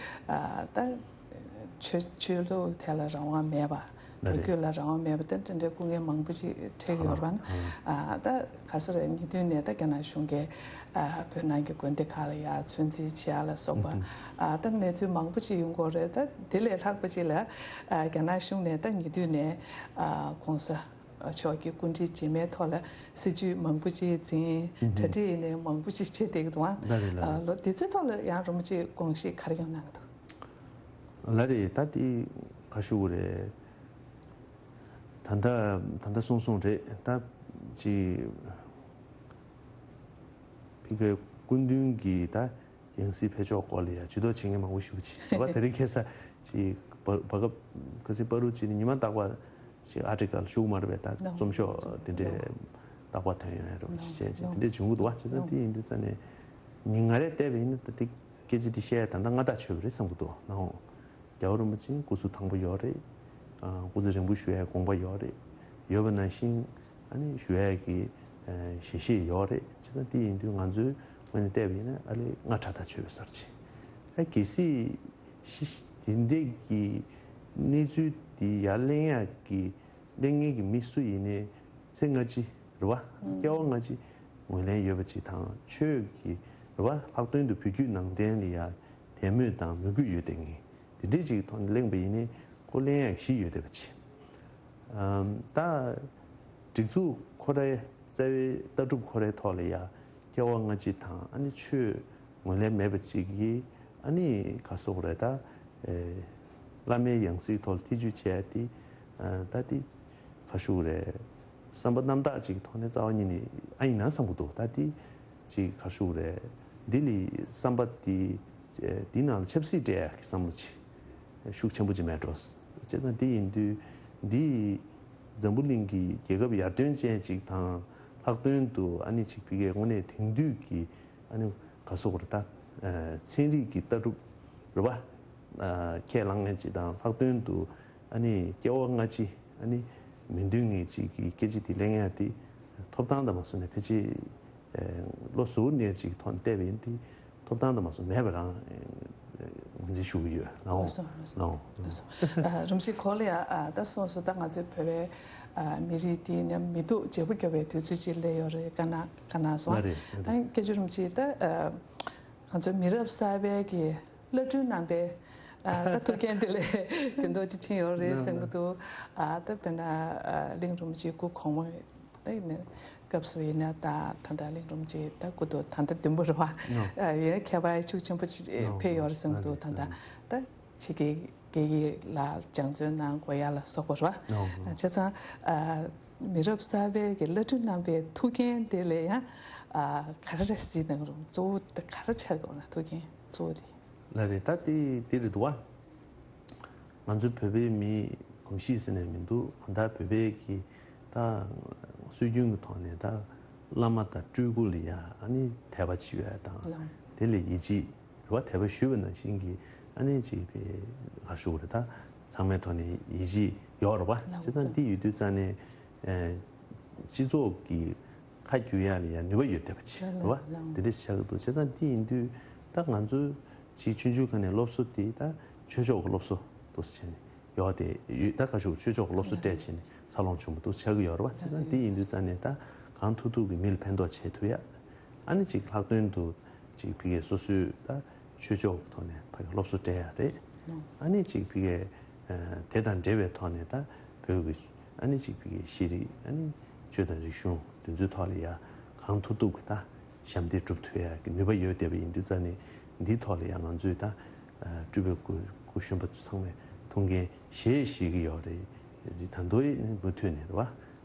ཨ་ད་ཆོས་ཆོས་ལུགས་ཐད་ལ་རང་དབང་མེད་པ། ལགས་རེད། བོད་སྐད་ལ་རང་དབང་མེད་པ་དེ་འདྲ་འདྲའི་སྐུ་ངལ་མང་པོ་ཅིག་འཕྲད་ཀྱི་ཡོད་རེད་པ། ཨ་ཨ། ཨ་ད་ག་ཚོད་རེད། ཉེ་དུས་ནས་ད་རྒྱ་ནག་གཞུང་གིས་ཨ་བོད་ནང་གི་དགོན་སྡེ་ཁག་ལ་ཡ་ཚོད་འཛིན་བྱེད་ཡ་ལ་སོགས་པ། ཨ་ད་གནས་ཚུལ་མང་པོ་ཅིག་ཡོང་གི་ཡོད་རེད། ད་དེ་ལས་ལྷག་པ་ཅིག་ལ་ཨ་རྒྱ་ནག་གཞུང་ནས་ད་ཉེ་དུས་ནས་ཨ་༸གོང་ས་མཆོག་གི་སྐུ་ཕྲེང་རྗེས་མའི་ཐོག་ལ་སྲིད་བྱུས་མང་པོ་ཅིག་འཛིན། གྲ་སྒྲིག་ཡིན་ནའི་མང་པོ་ཅིག་བྱེད་བསྡད་ཀྱི་འདུག་ཨ། ལགས་རེད། ལགས་རེད། ཨ་ལོ། དེ་ཚོའི་ཐོག་ལ་ཡང་རིན་པོ་ཆེ་དགོངས་བཞེས་ག་རེ་ཡོང་གནང་གི་འདུག་ལགས་རེད། ད་དེ་ག་ཞུ་དགོས་རེད། ད་ལྟ་ད་ལྟ་གསུངས་གསུངས་རེད། ད་ཅིག་ཕ་གིའི་སྐུ་མདུན་གྱི་ད་ཡང་སྲིད་ཕེབས་ཕྱོགས་སྐོར་ལ་ཡ་ཇུས་གཏོགས་བྱེད་མཁན་མང་པོ་ཞེ་པོ་ཅིག་རེད་པ། དེ་རིང་ཁ་སང་ཅིག་བར་བར་སྐབས་ཁ་སང་བར་དུ་ཅིག་ནི་ཉི་མ་རྟག་པར་ཅིག་ཨ་ཊི་ཀལ་ཞུ་གི་མ་རེད་པས། ད་རྩོམ་ཤོག་དེ་འདྲའི་རྟག་པར་ཐོན་ཡོང་ཡ་རེད་པ། ཅིག་བྱས་ཅིག་དེ་འདྲའི་བྱུང་གི་འདུག་པ། བྱས་ཙང་དེ་ཡིན་དུས་ཙང་ནས་ངས་ང་རས་བལྟས་པ་ཡིན་ན། ད་དེ་སྐད་ཆ་དེ་བཤད་ཡ་ད་ལྟ་སྔ་ཐག་ཆོད་པ་རེད་བསམ་གྱི་འདུག་ནའོ། རྒྱལ་བ་རིན་པོ་ཆེ་སྐུ་གཟུགས་ཐང་པོ་ཡོད་རེད། ཨ་སྐུ་ཚེ་རིང་པོ་བཞུགས་ཡའི་དགོངས་པ་ཡོད་རེད། ཡོད་པ་ནང་བཞིན་ཨ་ནི་བཞུགས་ཡའི་གི་ཨ་ཞལ་བཞེས་ཡོད་རེད། བྱས་ཙང་དེ་ཡིན་དུས་ང་ཚོའི་ངོས་ནས་བལྟས་པ་ཡིན་ན་ཨ་ལས་སྔ་དྲགས་ཐག་ཆོད་པའི་བཟོ་འདྲ་ཅིག་ཨ་གལ་སྲིད་ཤི་དེ་འདྲས་ཀྱི་གནས་ཚུལ་དེ་ཡར་གླེང་ཡག་གི་གླེང་མཁན་གྱི་མི་སུ་ཡིན་ནའི་ཚེ་སྔ་ཕྱི་རེད་པ། སྐྱེ་བ་སྔ་ཕྱི་ངོས་ལེན་ཡོད་པ་ཅིག་དང་། ཆོས་ཀྱི་རེད་པ། ལྷག་དོན་དུ་བོད་བརྒྱུད་ནང་བསྟན་ལ་ཡ་དད་མོས་དང་མོས་གུས་ཡོད་བསྡད་མཁན་དེ་འདྲས་ཅིག་གི་ཐོག་ནས་གླེང་པ་ཡིན་ནའི་ཁོ་གླེང་ཡག་གཞི་ཡོད་བསྡད་པ་ཅིག་ཨམ། ད་སྒྲིག་འཛུགས་ཁོ་རའི་རྩ་བའི་ལྟ་གྲུབ་ཁོ་རའི་ཐོག་ལ་ཡ་སྐྱེ་བ་སྔ་ཕྱི་དང་ཨ་ནི་ཆོས་ངོས་ལེན་མེད་པ་ཅིག་གིས་ཨ་ནི་ག་རེ་ཟེར་དགོས་རེད། ད་ཨེ་བླ་མའི་ཡང་སྲིད་ཐོག་ལ་ཐེ་བྱུས་བྱས་ཏེ། ཨ་ད་དེ་ག་རེ་ཞུ་དགོས་རེད། བསམ་པ་རྣམ་དག་ཅིག་གི་ཐོག་ནས་རྩ་བ་ཉིད་ནས་ཨ་ཡིན་ན་བསམ་གྱི་འདུག་ད་དེ་ཅིག་ག་རེ་ཞུ་དགོས་རེད། འདི་ལས་བསམ་པ་དེ་ཨེ་འདི་ནང་ལ་ཆབ་སྲིད་སྤྲད་ཡག་གི་བསམ་བློ་ཅིག་ཤུགས་ཆེན་པོ་ཅིག་མེད་འགྲོ། བྱས་ཙང་དེ་ཡིན་དུས་འདི་འཛམ་བུ་གླིང་གི་རྒྱལ་ཁབ་ཡར་ཐོན་ཅན་ཅིག་དང་། ལྷག་དོན་དུ་ཨ་ནི་ཅིག་ཕ་གིའི་དངོས་གནས་དེང་དུས་ཀྱི་ཨ་ནི་ག་རེ་ཟེར་དགོས་རེད། ད་ཨ་ཚན་རིག་གི་ལྟ་གྲུབ་རེད་པ། ཨ་ཁས་བླངས་མཁན་ཅིག་དང་། ལྷག་དོན་དུ་ཨ་ནི་སྐྱེ་བ་སྔ་ཕྱི་ཨ་ནི་མི་མཐུན་མཁན་ཅིག་གི་སྐད་ཆ་དེ་གླེང་ཡག་དེ་ཐོབ་ཐང་དང་མ་སོ་ནས་ཕལ་ཆེར་ཨ་བློ་གཟུ་བོ་ནས་ཅིག་ཐོག་ནས་བལྟས་པ་ཡིན་དེ་ཐོབ་ཐང་དང་མ་སོ་མེད་པ་རང་ངོས་འཛིན་ཞུ་གི་ཡོད། ལགས་འོང་། ལགས་སོ། ལགས་སོ། ལགས་འོང་། ལགས་སོ། ཨ་རིན་པོ་ཆེ་གོ་ལ་ཡ། ཨ་ད་སོ་སོ་ད་ང་ཚོའི་བོད་པའི་ཨ་མི་རིགས་དེ་ནས་མི་སྡུག་བརྗེ་པོ་རྒྱབ་པའི་དུས་ཚོད་ཅིག་སླེབས་ཡོད་རེད། དཀའ་ན་དཀའ་ན་སོང་། ལགས་རེད། ལགས་རེད། ཨ་སྐྱབས་རྗེ་རིན་པོ་ཆེ་ད་ཨ་ང་ཚོའི་མི་རབས་གསར་པའི་གི་བླ་སྤྲུལ་རྣམ་པའི་ཨ་ད་ཐུགས་འགན་དེ་ལས་འགན་ཐོག་ཅིག་ཕྱིན་ཡོད་རེད་བསམ་གི་འདུག་ཨ་ད་དཔེར་ན་ཨ་གླིང་རིན་པོ་ཆེ་སྐུ་གོང་མ་ད་ཡིན་ན་སྐབས་སུ་ཡིན་ན་ད་ད་ལྟ་གླིང་རིན་པོ་ཆེ་ད་སྐུ་ཐོག་ད་ལྟ་བདུན་པོ་རེད་པ། ཨ་ཡིན་ན་ཁྱད་པར་ཤུགས་ཆེན་པོ་ཅིག་ཕེབས་ཡོད་རེད་བསམ་གི་འདུག་ད་ལྟ་ད་ཕྱི་རྒྱལ་སྐད་ཡིག་ལ་སྦྱང་བརྩོན་གནང་དགོས་ཡ་ལ་སོགས་པ་རེད་པ། བྱས་ཙང་ཨ་མི་རབས་གསར་པའི་གི་བླ་སྤྲུལ་རྣམ་པའི་ཐུགས་འགན་དེ་ལས་ཡང་ཨ་ག་རེ་རེད་གཟིགས་གནང་རུང་གཙོ་བོ་ད་ག་རེ་ཆགས་དགོས་ན། ཐུགས་འགན་གཙོ་བོ་དེ། ལགས་རེད། ད་དེ་དེ་རེད་འདུག་པ། ང་ཚོའི་བོད་པའི་མིའི་གོམས་གཤིས་ཟེར་ནས་མི་འདུག་གང་ལྟར་བོད་པའི་གི་ད་སྲོལ་རྒྱུན་གྱི་ཐོག་ནས་ད་བླ་མ་དང་སྤྲུལ་སྐུ་ལ་ཡ་ཨ་ནི་དད་པ་བྱེད་ཡ་དང་། ལགས། དེ་ལ་ཡིད་ཆེས་རེད་པ། དད་པ་ཞུས་པ་ནང་བཞིན་གྱི་ཨ་ནི་ཅིག་པའི་ང་ཞུ་དགོས་རེད། ད་ཚང་མའི་ཐོག་ནས་ཡིད་ཆེས་ཡོད་རེད་པ། ལགས། བྱས་ཙང་འདི་ཡོད་དུས་ཙང་ནས་ཨེ་སྤྱི་ཚོགས་ཀྱི་ཁ་བསྒྱུར་ཡ་ལ་ཡ་ནུས་པ་ཡོད་བསྡད་པ་ཅིག་རེད་པ། ལགས། དེ་འདྲ་ཆགས་ཀྱི་འདུག་བྱས་ཙང་འདི་ཡིན་དུས་ད་ང་ཚོ་ཅིག་ཆུང་ཆུང་ཁ་ནས་སློབ་གསོ་དེ་ད་ཆོས་ཕྱོགས་ཀྱི་སློབ་གསོ་འདུག་སེ་བྱས་ནས་ཡོད་དེ་ཡོད། ད་ཁ་ཤུགས་ཆོས་ཕྱོགས་ཀྱི་སློབ་གསོ་སྤྲད་བྱས་ནས་འཚར་ལོངས་བྱུང་བ་འདུག་ཆགས་ཀྱི་ཡོད་རེད་པ། བྱས་ཙང་འདི་ཡིན་དུས་ཙང་ནས་ད་གང་ཐུབ་ཐུབ་ཀྱིས་མི་ལ་ཕན་ཐོགས་བྱེད་ཐུབ་ཡ། ཨ་ནི་ཅིག་ལྷག་དོན་དུ་ཅིག་ཕ་གིའི་སོ་སོའི་ད་ཆོས་ཕྱོགས་ཀྱི་ཐོག་ནས་ཕ་གིའི་སློབ་གསོ་སྤྲད་ཡ་རེད། ཨ་ནི་ཅིག་ཕ་གིའི་ཨ་དེ་དང་འབྲེལ་བའི་ཐོག་ནས་ད་བོད་ཀྱི་ཨ་ནི་ཅིག་ཕ་གིའི་ཤེས་རིག་ཨ་ནི་ཆོས་དང་རིག་གཞུང་འདི་ཚོའི་ཐོག་ལ་ཡ་གང་ཐུབ་ཐུབ་ཀྱིས་ད་ཞབས་འདེགས་སྒྲུབ་ཐུབ་ཡ་གི་ནུས་པ་ཡོད་བསྡད་པ་ཡིན་དུས་ཙང་ནས་འདིའི་ཐོག་ལ་ཡ་ང་ཚོས་ད་སྤྲུལ་པའི་སྐུ་སྐུ་གཞོན་པ་ཚོ་ཚང་མས་ཐུགས་འགན་བཞེས་བཞེས་ཀྱི་ཡོད་རེད། ད་དུང་ཡང་མུ་མཐུད་ནས་རེད་པ།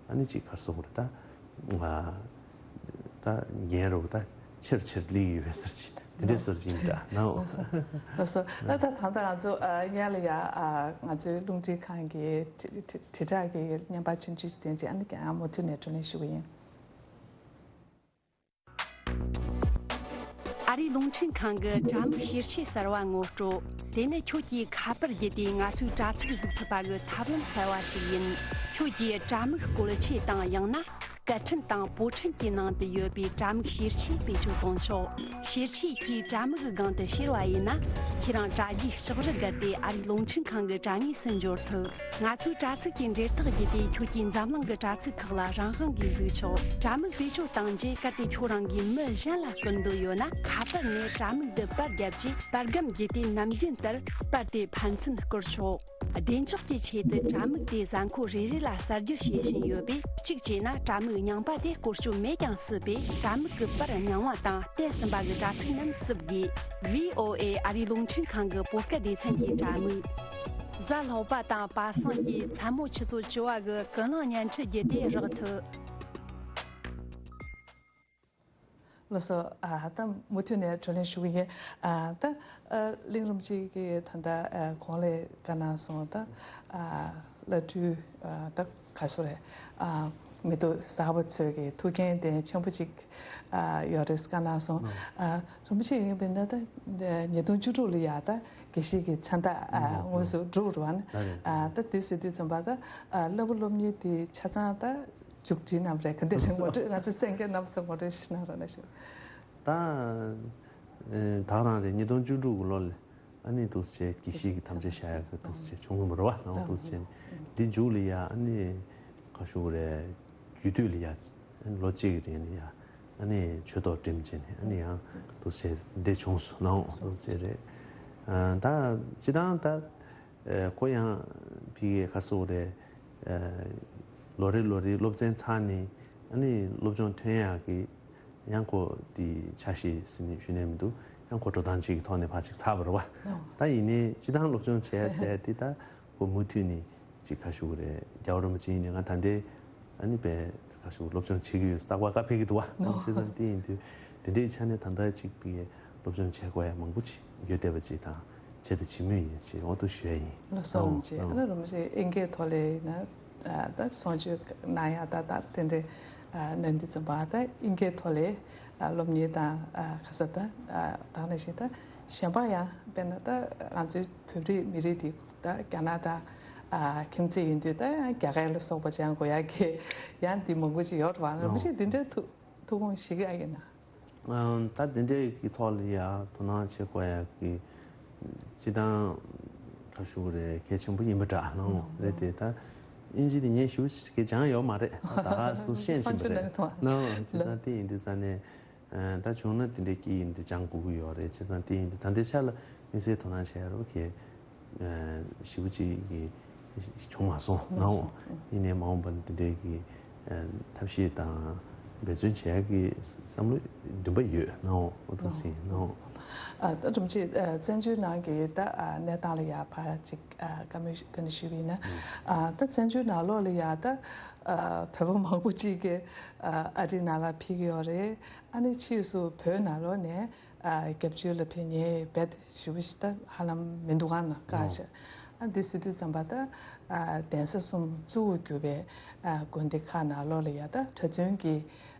ཨ་ནི་ཅིག་ག་རེ་ཟེར་དགོས་རེད། ད་ང་ད་འགན་རེད་པ། ད་ཆེར་ཆེར་སླེབས་ཀྱི་ཡོད་ཟེར་ཅིག་དེ་འདྲའི་བཟོ་ཅིག་འདྲ་ནའོ། ལགས་སོ། ལགས་སོ། ད་ད་ད་ང་ཚོ་ཨ་སྔོན་ལ་ཡ་ཨ་ང་ཚོའི་རླུང་འཕྲིན་ཁང་གི་དྲི་དྲི་དྲིལ་བསྒྲགས་ཀྱི་བརྙན་པར་ཆུང་ཆུང་ཞིག་བསྟན་ཅིག་ཨ་ནི་ཀྱང་མུ་མཐུད་ནས་བགྲོ་གླེང་ཞུ་གི་ཡིན། ཨ་རིའི་རླུང་འཕྲིན་ཁང་གི་དྲ་མིག་ཤེར་ཆས་གསར་བ་ངོ་སྤྲོད། དེ་ནི་ཁྱོད་ཀྱིས་ཁ་པར་བརྒྱུད་དེ་ང་ཚོའི་དྲ་ཚིགས་གཟིགས་ཐུབ་པ་གི་ཐབས་ལམ་གསར་བ་ཞིག་ཡིན། ཁྱོད་ཀྱིས་དྲ་མིག་བཀོལ་ཆས་དང་ཡང་ན་སྐད་འཕྲིན་དང་པོ་ཊི་ཁྲིམས་ཀྱི་ནང་དུ་ཡོད་པའི་དྲ་མིག་ཤེར་ཆས་བེད་སྤྱོད་གཏོང་ཆོག་ཤེར་ཆས་ཀྱིས་དྲ་མིག་གི་སྒང་དུ་ཤེར་བ་ཡིན་ན། ཁྱེད་རང་དྲ་རྒྱའི་ལྕགས་རི་བརྒལ་ཏེ་ཨ་རིའི་རླུང་འཕྲིན་ཁང་གི་དྲ་ངོས་སུ་འབྱོར་ཐུབ། ང་ཚོའི་དྲ་ཚིགས་ཀྱི་འབྲེལ་ཐག་བརྒྱུད་དེ་ཁྱོད་ཀྱིས་འཛམ་གླིང་གི་དྲ་ཚིགས་ཁག་ལ་རང་དབང་གིས་གཟིགས་ཆོག་དྲ་མིག་བེད་སྤྱོད་བཏང་རྗེས་གལ་ཏེ་ཁྱོད་རང་གིས་མི་གཞན་ལ་བསྐུར་འདོད་ཡོད་ན། ཁ་པར་ནས་དྲ་མིག་འདི་པར་བརྒྱབ་རྗེས་པར་སྒམ་བརྒྱུད་དེ་ནམ་རྒྱུན་ལྟར་པར་དེ་ཕན་ཚུན་བསྐུར་ཆོག་བདེ་འཇགས་ཀྱི་ཆེད་དུ་དྲ་མིག་དེ་གཟའ་འཁོར་རེ་རེ་ལ་གསར་བསྒྱུར་བྱེད་བཞིན་ཡོད་པས། གཅིག་བྱས་ན་དྲ་མིག་རྙིང་པ་དེ་བཀོལ་སྤྱོད་མེད་ཀྱང་སྲིད་པས། དྲ་མིག་གི་པར་རྙིང་བ་དང་བལྟས་ཟིན་པ་གི་དྲ་ཚིགས་རྣམས་བསུབ་དགོས། ཝི་ཨོ་ཨེ་ཨ་རིའི་རླུང་འཕྲིན་ཁང་གི་བོད་སྐད་སྡེ་ཚན་གྱི་དྲ་མིག་གཟའ་ལྷག་པ་དང་པ་སངས་ཀྱི་མཚན་མོ་ཆུ་ཚོད་བཅུ་པ་གི་ཀུན་གླེང་བརྙན་འཕྲིན་བརྒྱུད་དེ་རག་ཐུབ། ལགས་སོ། ཨ་ད་མུ་མཐུད་ནས་བགྲོ་གླེང་ཞུ་གི་ཡིན། ཨ་ད་ཨ་གླིང་རིན་པོ་ཆེ་གིས་ད་ལྟ་ཨ་གོང་ལ་བཀའ་གནང་སོང་། ད་ཨ་བླ་སྤྲུལ་ཨ་ད་ག་སོ་རེད། ཨ་མི་ཐོག་གསར་པ་ཚོས་ཀྱི་ཐུགས་འགན་དེ་ཆེན་པོ་ཅིག་ཨ་ཡོད་རེད་བཀའ་གནང་སོང་། ཨ་རིན་པོ་ཆེ་ཡིན་པས་ན་ད་ཉིས་སྟོང་བཅུ་དྲུག་ལ་ཡ་ད་དགེ་བཤེས་ཀྱི་མཚན་རྟགས་ཨ་དངོས་སུ་སྒྲུབ་རུ་བ་ན། ཨ་ད་དེ་ཟེར་དུས་ཙམ་པ་ད་ཨ་བླ་སྤོ་སློབ་གཉེར་དེ་ཆ་ཚང་ད་མཇུག་སྒྲིལ་གནང་བ་རེད། ག་འདྲ་ཞིག་ངོ་སྤྲོད་ང་ཚོ་གསན་མཁན་རྣམ་ཚོ་ངོ་སྤྲོད་ཞིག་གནང་རོགས་གནང་ཞུ། ད་ཨེ་ད་རང་རེད། ཉིས་སྟོང་བཅུ་དྲུག་གི་ལོ་ལ་ཨ་ནི་འདུག་སེ་དགེ་བཤེས་ཀྱི་དམ་བཅའ་བཞག་ཡག་གི་འདུག་སེ་བྱུང་ཡོད་མ་རེད་བ། ནང་འདུག་སེ་འདི་མཇུག་ལ་ཡ་ཨ་ནི་ག་ཞུ་དགོས་རེད། རྒྱུད་སྟོད་ལ་ཡ་ཨ་ནི་ལོ་གཅིག་གི་རིང་ལ་ཡ་ཨ་ནི་ཆོས་ཐོག་འགྲིམས་བྱས་ནས་ཨ་ནི་ཡང་འདུག་སེ་འདི་བྱུང་སོང་ནའོ། འདུག་སེ་རེད། ཨ་ད་སྤྱི་བཏང་ད། ཨ་ཁོ་ཡང་ཕ་གིའི་ག་རེ་ཟེར་དགོས་རེད། ཨ་ལོ་རེ་ལོ་རེའི་སློབ་ཚན་ཚར་ནས་ཨ་ནི་སློབ་སྦྱོང་ཐོན་ཡག་གི་ཡང་ཁོ་དེ་ཆ་ཤས་ཟེར་ནས་ཞུ་ནས་མི་འདུག་ཡང་ཁོ་འགྲོ་སྟངས་གཅིག་གི་ཐོག་ནས་ཕར་ཅིག་ཚར་བ་རེད་བ། ད་ཡིན་ནའི་སྤྱི་བཏང་སློབ་སྦྱོང་བྱས་ཟེར་དེ་ད་ཁོ་མུ་མཐུད་ནས་ཅིག་ག་ཞུ་དགོས་རེད། རྒྱལ་བ་རིན་པོ་ཆེ་ཡིན་ནའི་ང་ད་ལྟའི་ཨ་ནི་པའི་ག་ཞུ་སློབ་སྦྱོང་བྱེད་ཀྱི་ཡོད། རྟག་པར་བཀའ་ཕེབས་ཀྱི་འདུག་བ། ནོ། བྱས་ཙང་དེ་ཡིན་དུས་དེ་འདྲའི་ཆ་ནས་ད་ལྟ་ཅིག་པའི་སློབ་སྦྱོང་བྱེད་དགོས་ཡ་མང་པོ་ཅིག་ཡོད་བསྡད་པ་ཅིག་དང་བྱེད་དང་བྱེད་མུས་ཡིན་ཅེས་འོ་ཐུག་ཞུ་ཡ་ཡིན། ལགས་སོ། ཨོ་རིན་པོ་ཆེ། ཨོ་ཨ་ནི་རིན་པོ་ཆེ་ཨིན་སྐད་ཐོག་ལ་ཡིན་ན་ད་གསུང་ཆོས་གནང་ཡ་ད་ད་དེ་འདྲའི་གནང་དུས་ཙམ་པ་ད་ཨིན་སྐད་ཐོག་ལ་སློབ་གཉེར་དང་ག་ས་ད་ད་ག་ནང་བཞིན་ད་གཞན་པ་ཡང་དཔེར་ན་ད་ང་ཚོའི་བོད་རིགས་མི་རིགས་དེ་ད་རྒྱ་ནག་དང་ཨ་ཁྱིམ་མཚེས་ཡིན་དུས་ད་ཡང་རྒྱ་སྐད་ལ་སོགས་པ་སྦྱང་དགོས་ཡག་གི་ཡང་འདི་མང་པོ་ཅིག་ཡོད་རེད་བ། རིན་པོ་ཆེ་འདི་འདྲའི་ཐུགས་ཐུགས་དགོངས་བཞེས་ཀྱི་ཨ་ཡིན་ན། ཨམ་ད་འདི་འདྲའི་གི་ཐོག་ལ་ཡ་དོ་སྣང་བྱེད་དགོས་ཡག་གི་སྤྱི་བཏང་ག་ཞུ་དགོས་རེད། གལ་ཆེན་པོ་ཡིན་པ་འདྲ་ལོང་རེད་དེ། ད་ཨིན་ཇི་དེ་ངས་ཞུ་གི་སྦྱང་ཡོད་མ་རེད། ད་ག་སུ་ཤེས་བཞིན་པ་རེད་ལོང་། བྱས་ཙང་དེ་ཡིན་དུས་ཙང་ནས། ཨ་ད་བྱུང་ན་དེ་འདྲའི་སྐད་ཡིག་འདི་སྦྱང་དགོས་ཀྱི་ཡོད་རེད། བྱས་ཙང་དེ་ཡིན་དུས་ད་ལྟའི་ཆ་ལ་དམིགས་བསལ་དོ་སྣང་བྱེད་ཡ་རོགས་གལ་ཞེ་པོ་ཅིག་གི་བྱུང་མ་སོང་ནའོ། ཡིན་ནའི་མ་འོངས་པ་ལ་དེ་འདྲའི་གི་ཐབས་ཤེས་དང་འབད་བརྩོན་བྱེད་ཡ་གི་བསམ་བློ་འདུན་པ་ཡོད་ནའོ། འོ་ཐུགས་ཟིན་ནའོ། ཨ་ད་རིན་པོ་ཆེ་ཨ་བཙན་བྱོལ་ནང་གི་ད་ཨ་གནས་སྟངས་ལ་ཡ་ཕར་ཅིག་ཨ་བཀའ་མོལ་བཀའ་འདྲི་ཞུས་པ་ཡིན་ན། ཨ་ད་བཙན་བྱོལ་ནང་ལོགས་ལ་ཡ་ད་ཨ་བོད་པ་མང་པོ་ཅིག་གི་ཨ་ཨ་རི་ནང་ལ་ཕེབས་ཀྱི་ཡོད་རེད། ཨ་ནི་ཕྱིས་སུ་བོད་ནང་ལོགས་ནས་ཨ་རྒྱབ་ཆོས་ལ་ཕེབས་མཁན་རྦད་ཞེ་པོ་ཞིག་ད་ཧ་ལམ་མི་འདུག་ག་ན་བཀག་ཨོ་བཞག་ཨ་འདི་ཟེར་དུས་ཙམ་པ་ད་ཨ་གདན་ས་གསུམ་གཙོ་བོ་གྱུར་པའི་ཨ་དགོན་སྡེ་ཁག་ནང་ལོགས་ལ་ཡ་ད་གྲྭ་བཙུན་གྱི་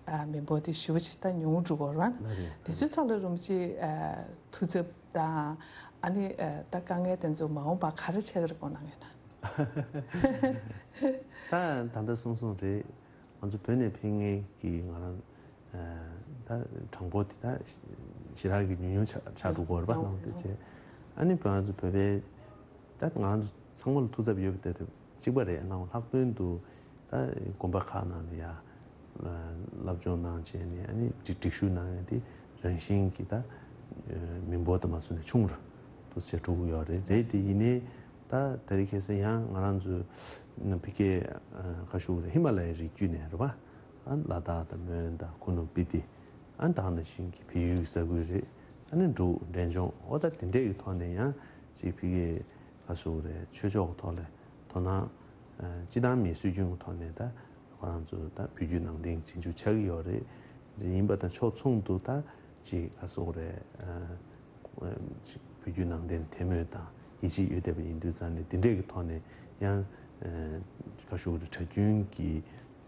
ཨ་མི་འབོར་དེ་ཞེ་པོ་ཞིག་ད་ཉུང་རུ་འགྲོ་གི་ཡོད་རེད་བ། ལགས་རེད། དེ་ཚོའི་ཐོག་ལ་རིན་པོ་ཆེ་ཨ་ཐུགས་འཚབ་དང་ཨ་ནི་ཨ་ད་དཀའ་ངལ་དེ་ཚོ་མ་འོངས་པ་ག་རེ་ཆགས་ཀྱི་རེད་དགོངས་གནང་ཡོད་ན། ད་ད་ལྟ་གསུངས་སོང་རེད། ང་ཚོ་བོད་ནས་ཕེབས་མཁན་གྱི་ང་རང་ཨ་ད་གྲངས་འབོར་དེ་ད་ཞེ་དྲག་གི་ཉུང་ཉུང་ཆགས་ཆགས་འགྲོ་གི་ཡོད་རེད་པ། ལགས་ལགས་དེ་བྱས་ཨ་ནི་བོད་ང་ཚོ་བོད་པའི་ད་ང་རང་ཚོ་ཚང་མ་ལ་ཐུགས་འཚབ་ཡོད་པ་དེ་གཅིག་པ་རེད། ནའང་ལྷག་དོན་དུ་ད་དགོན་པ་ཁག་ནང་ལ་ཡ་བསླབ་སྦྱོང་གནང་བྱས་ནས་ཨ་ནི་སྒྲིག་སྒྲིག་ཞུགས་གནང་ཡ་དེ་རང་བཞིན་གྱི་ད་མི་འབོར་དང་མ་བཟུང་ནས་ཆུང་རུ་དུ་བྱས་འགྲོ་གི་ཡོད་རེད། རེད་དེ་ཡིན་ནའི་ད་དེ་རིང་ཁ་སང་ཡང་ང་རང་ཚོ་ཕ་གིའི་ག་ཞུ་དགོས་རེད། ཧི་མ་ལ་ཡའི་རི་རྒྱུད་ནས་རེད་པ། ཨ་ལ་དྭགས་དང་མོན་དང་ཁུ་ནུ་སྤི་ཏི་ཨ་ད་ག་ནང་བཞིན་གྱི་བལ་ཡུལ་གྱི་ས་ཁུལ་རེད། ཨ་ནི་འབྲུག་འབྲས་ལྗོངས་འོ་ད་དེ་འདྲས་ཀྱི་ཐོག་ནས་ཡང་ཅིག་ཕ་གིའི་ག་ཞུ་དགོས་རེད། ཆོས་ཕྱོགས་ཀྱི་ཐོག་ལ་དོ་སྣང་ཨ་སྤྱི་བཏང་མིའི་སྲོལ་རྒྱུན་གྱི་ཐོག་ནས་ད་ཁོ་རང་ཚོ་ད་བོད་བརྒྱུད་ནང་བསྟན་རྗེས་འཇུག་ཆགས་ཀྱི་ཡོད་རེད། རེད་ཡིན་པ་དང་ཕྱོགས་མཚུངས་དུ་ད་ ཅིག་ག་སོགས་རེད། ཅིག་བོད་བརྒྱུད་ནང་བསྟན་དད་མོས་དང་ཡིད་ཆེས་ཡོད་བསྡད་པ་ཡིན་དུས་ཙང་ནས་འདི་འདྲས་ཀྱི་ཐོག་ནས་ཡང་ག་ཞུ་དགོས་རེད། གྲྭ་རྒྱུན་གྱི་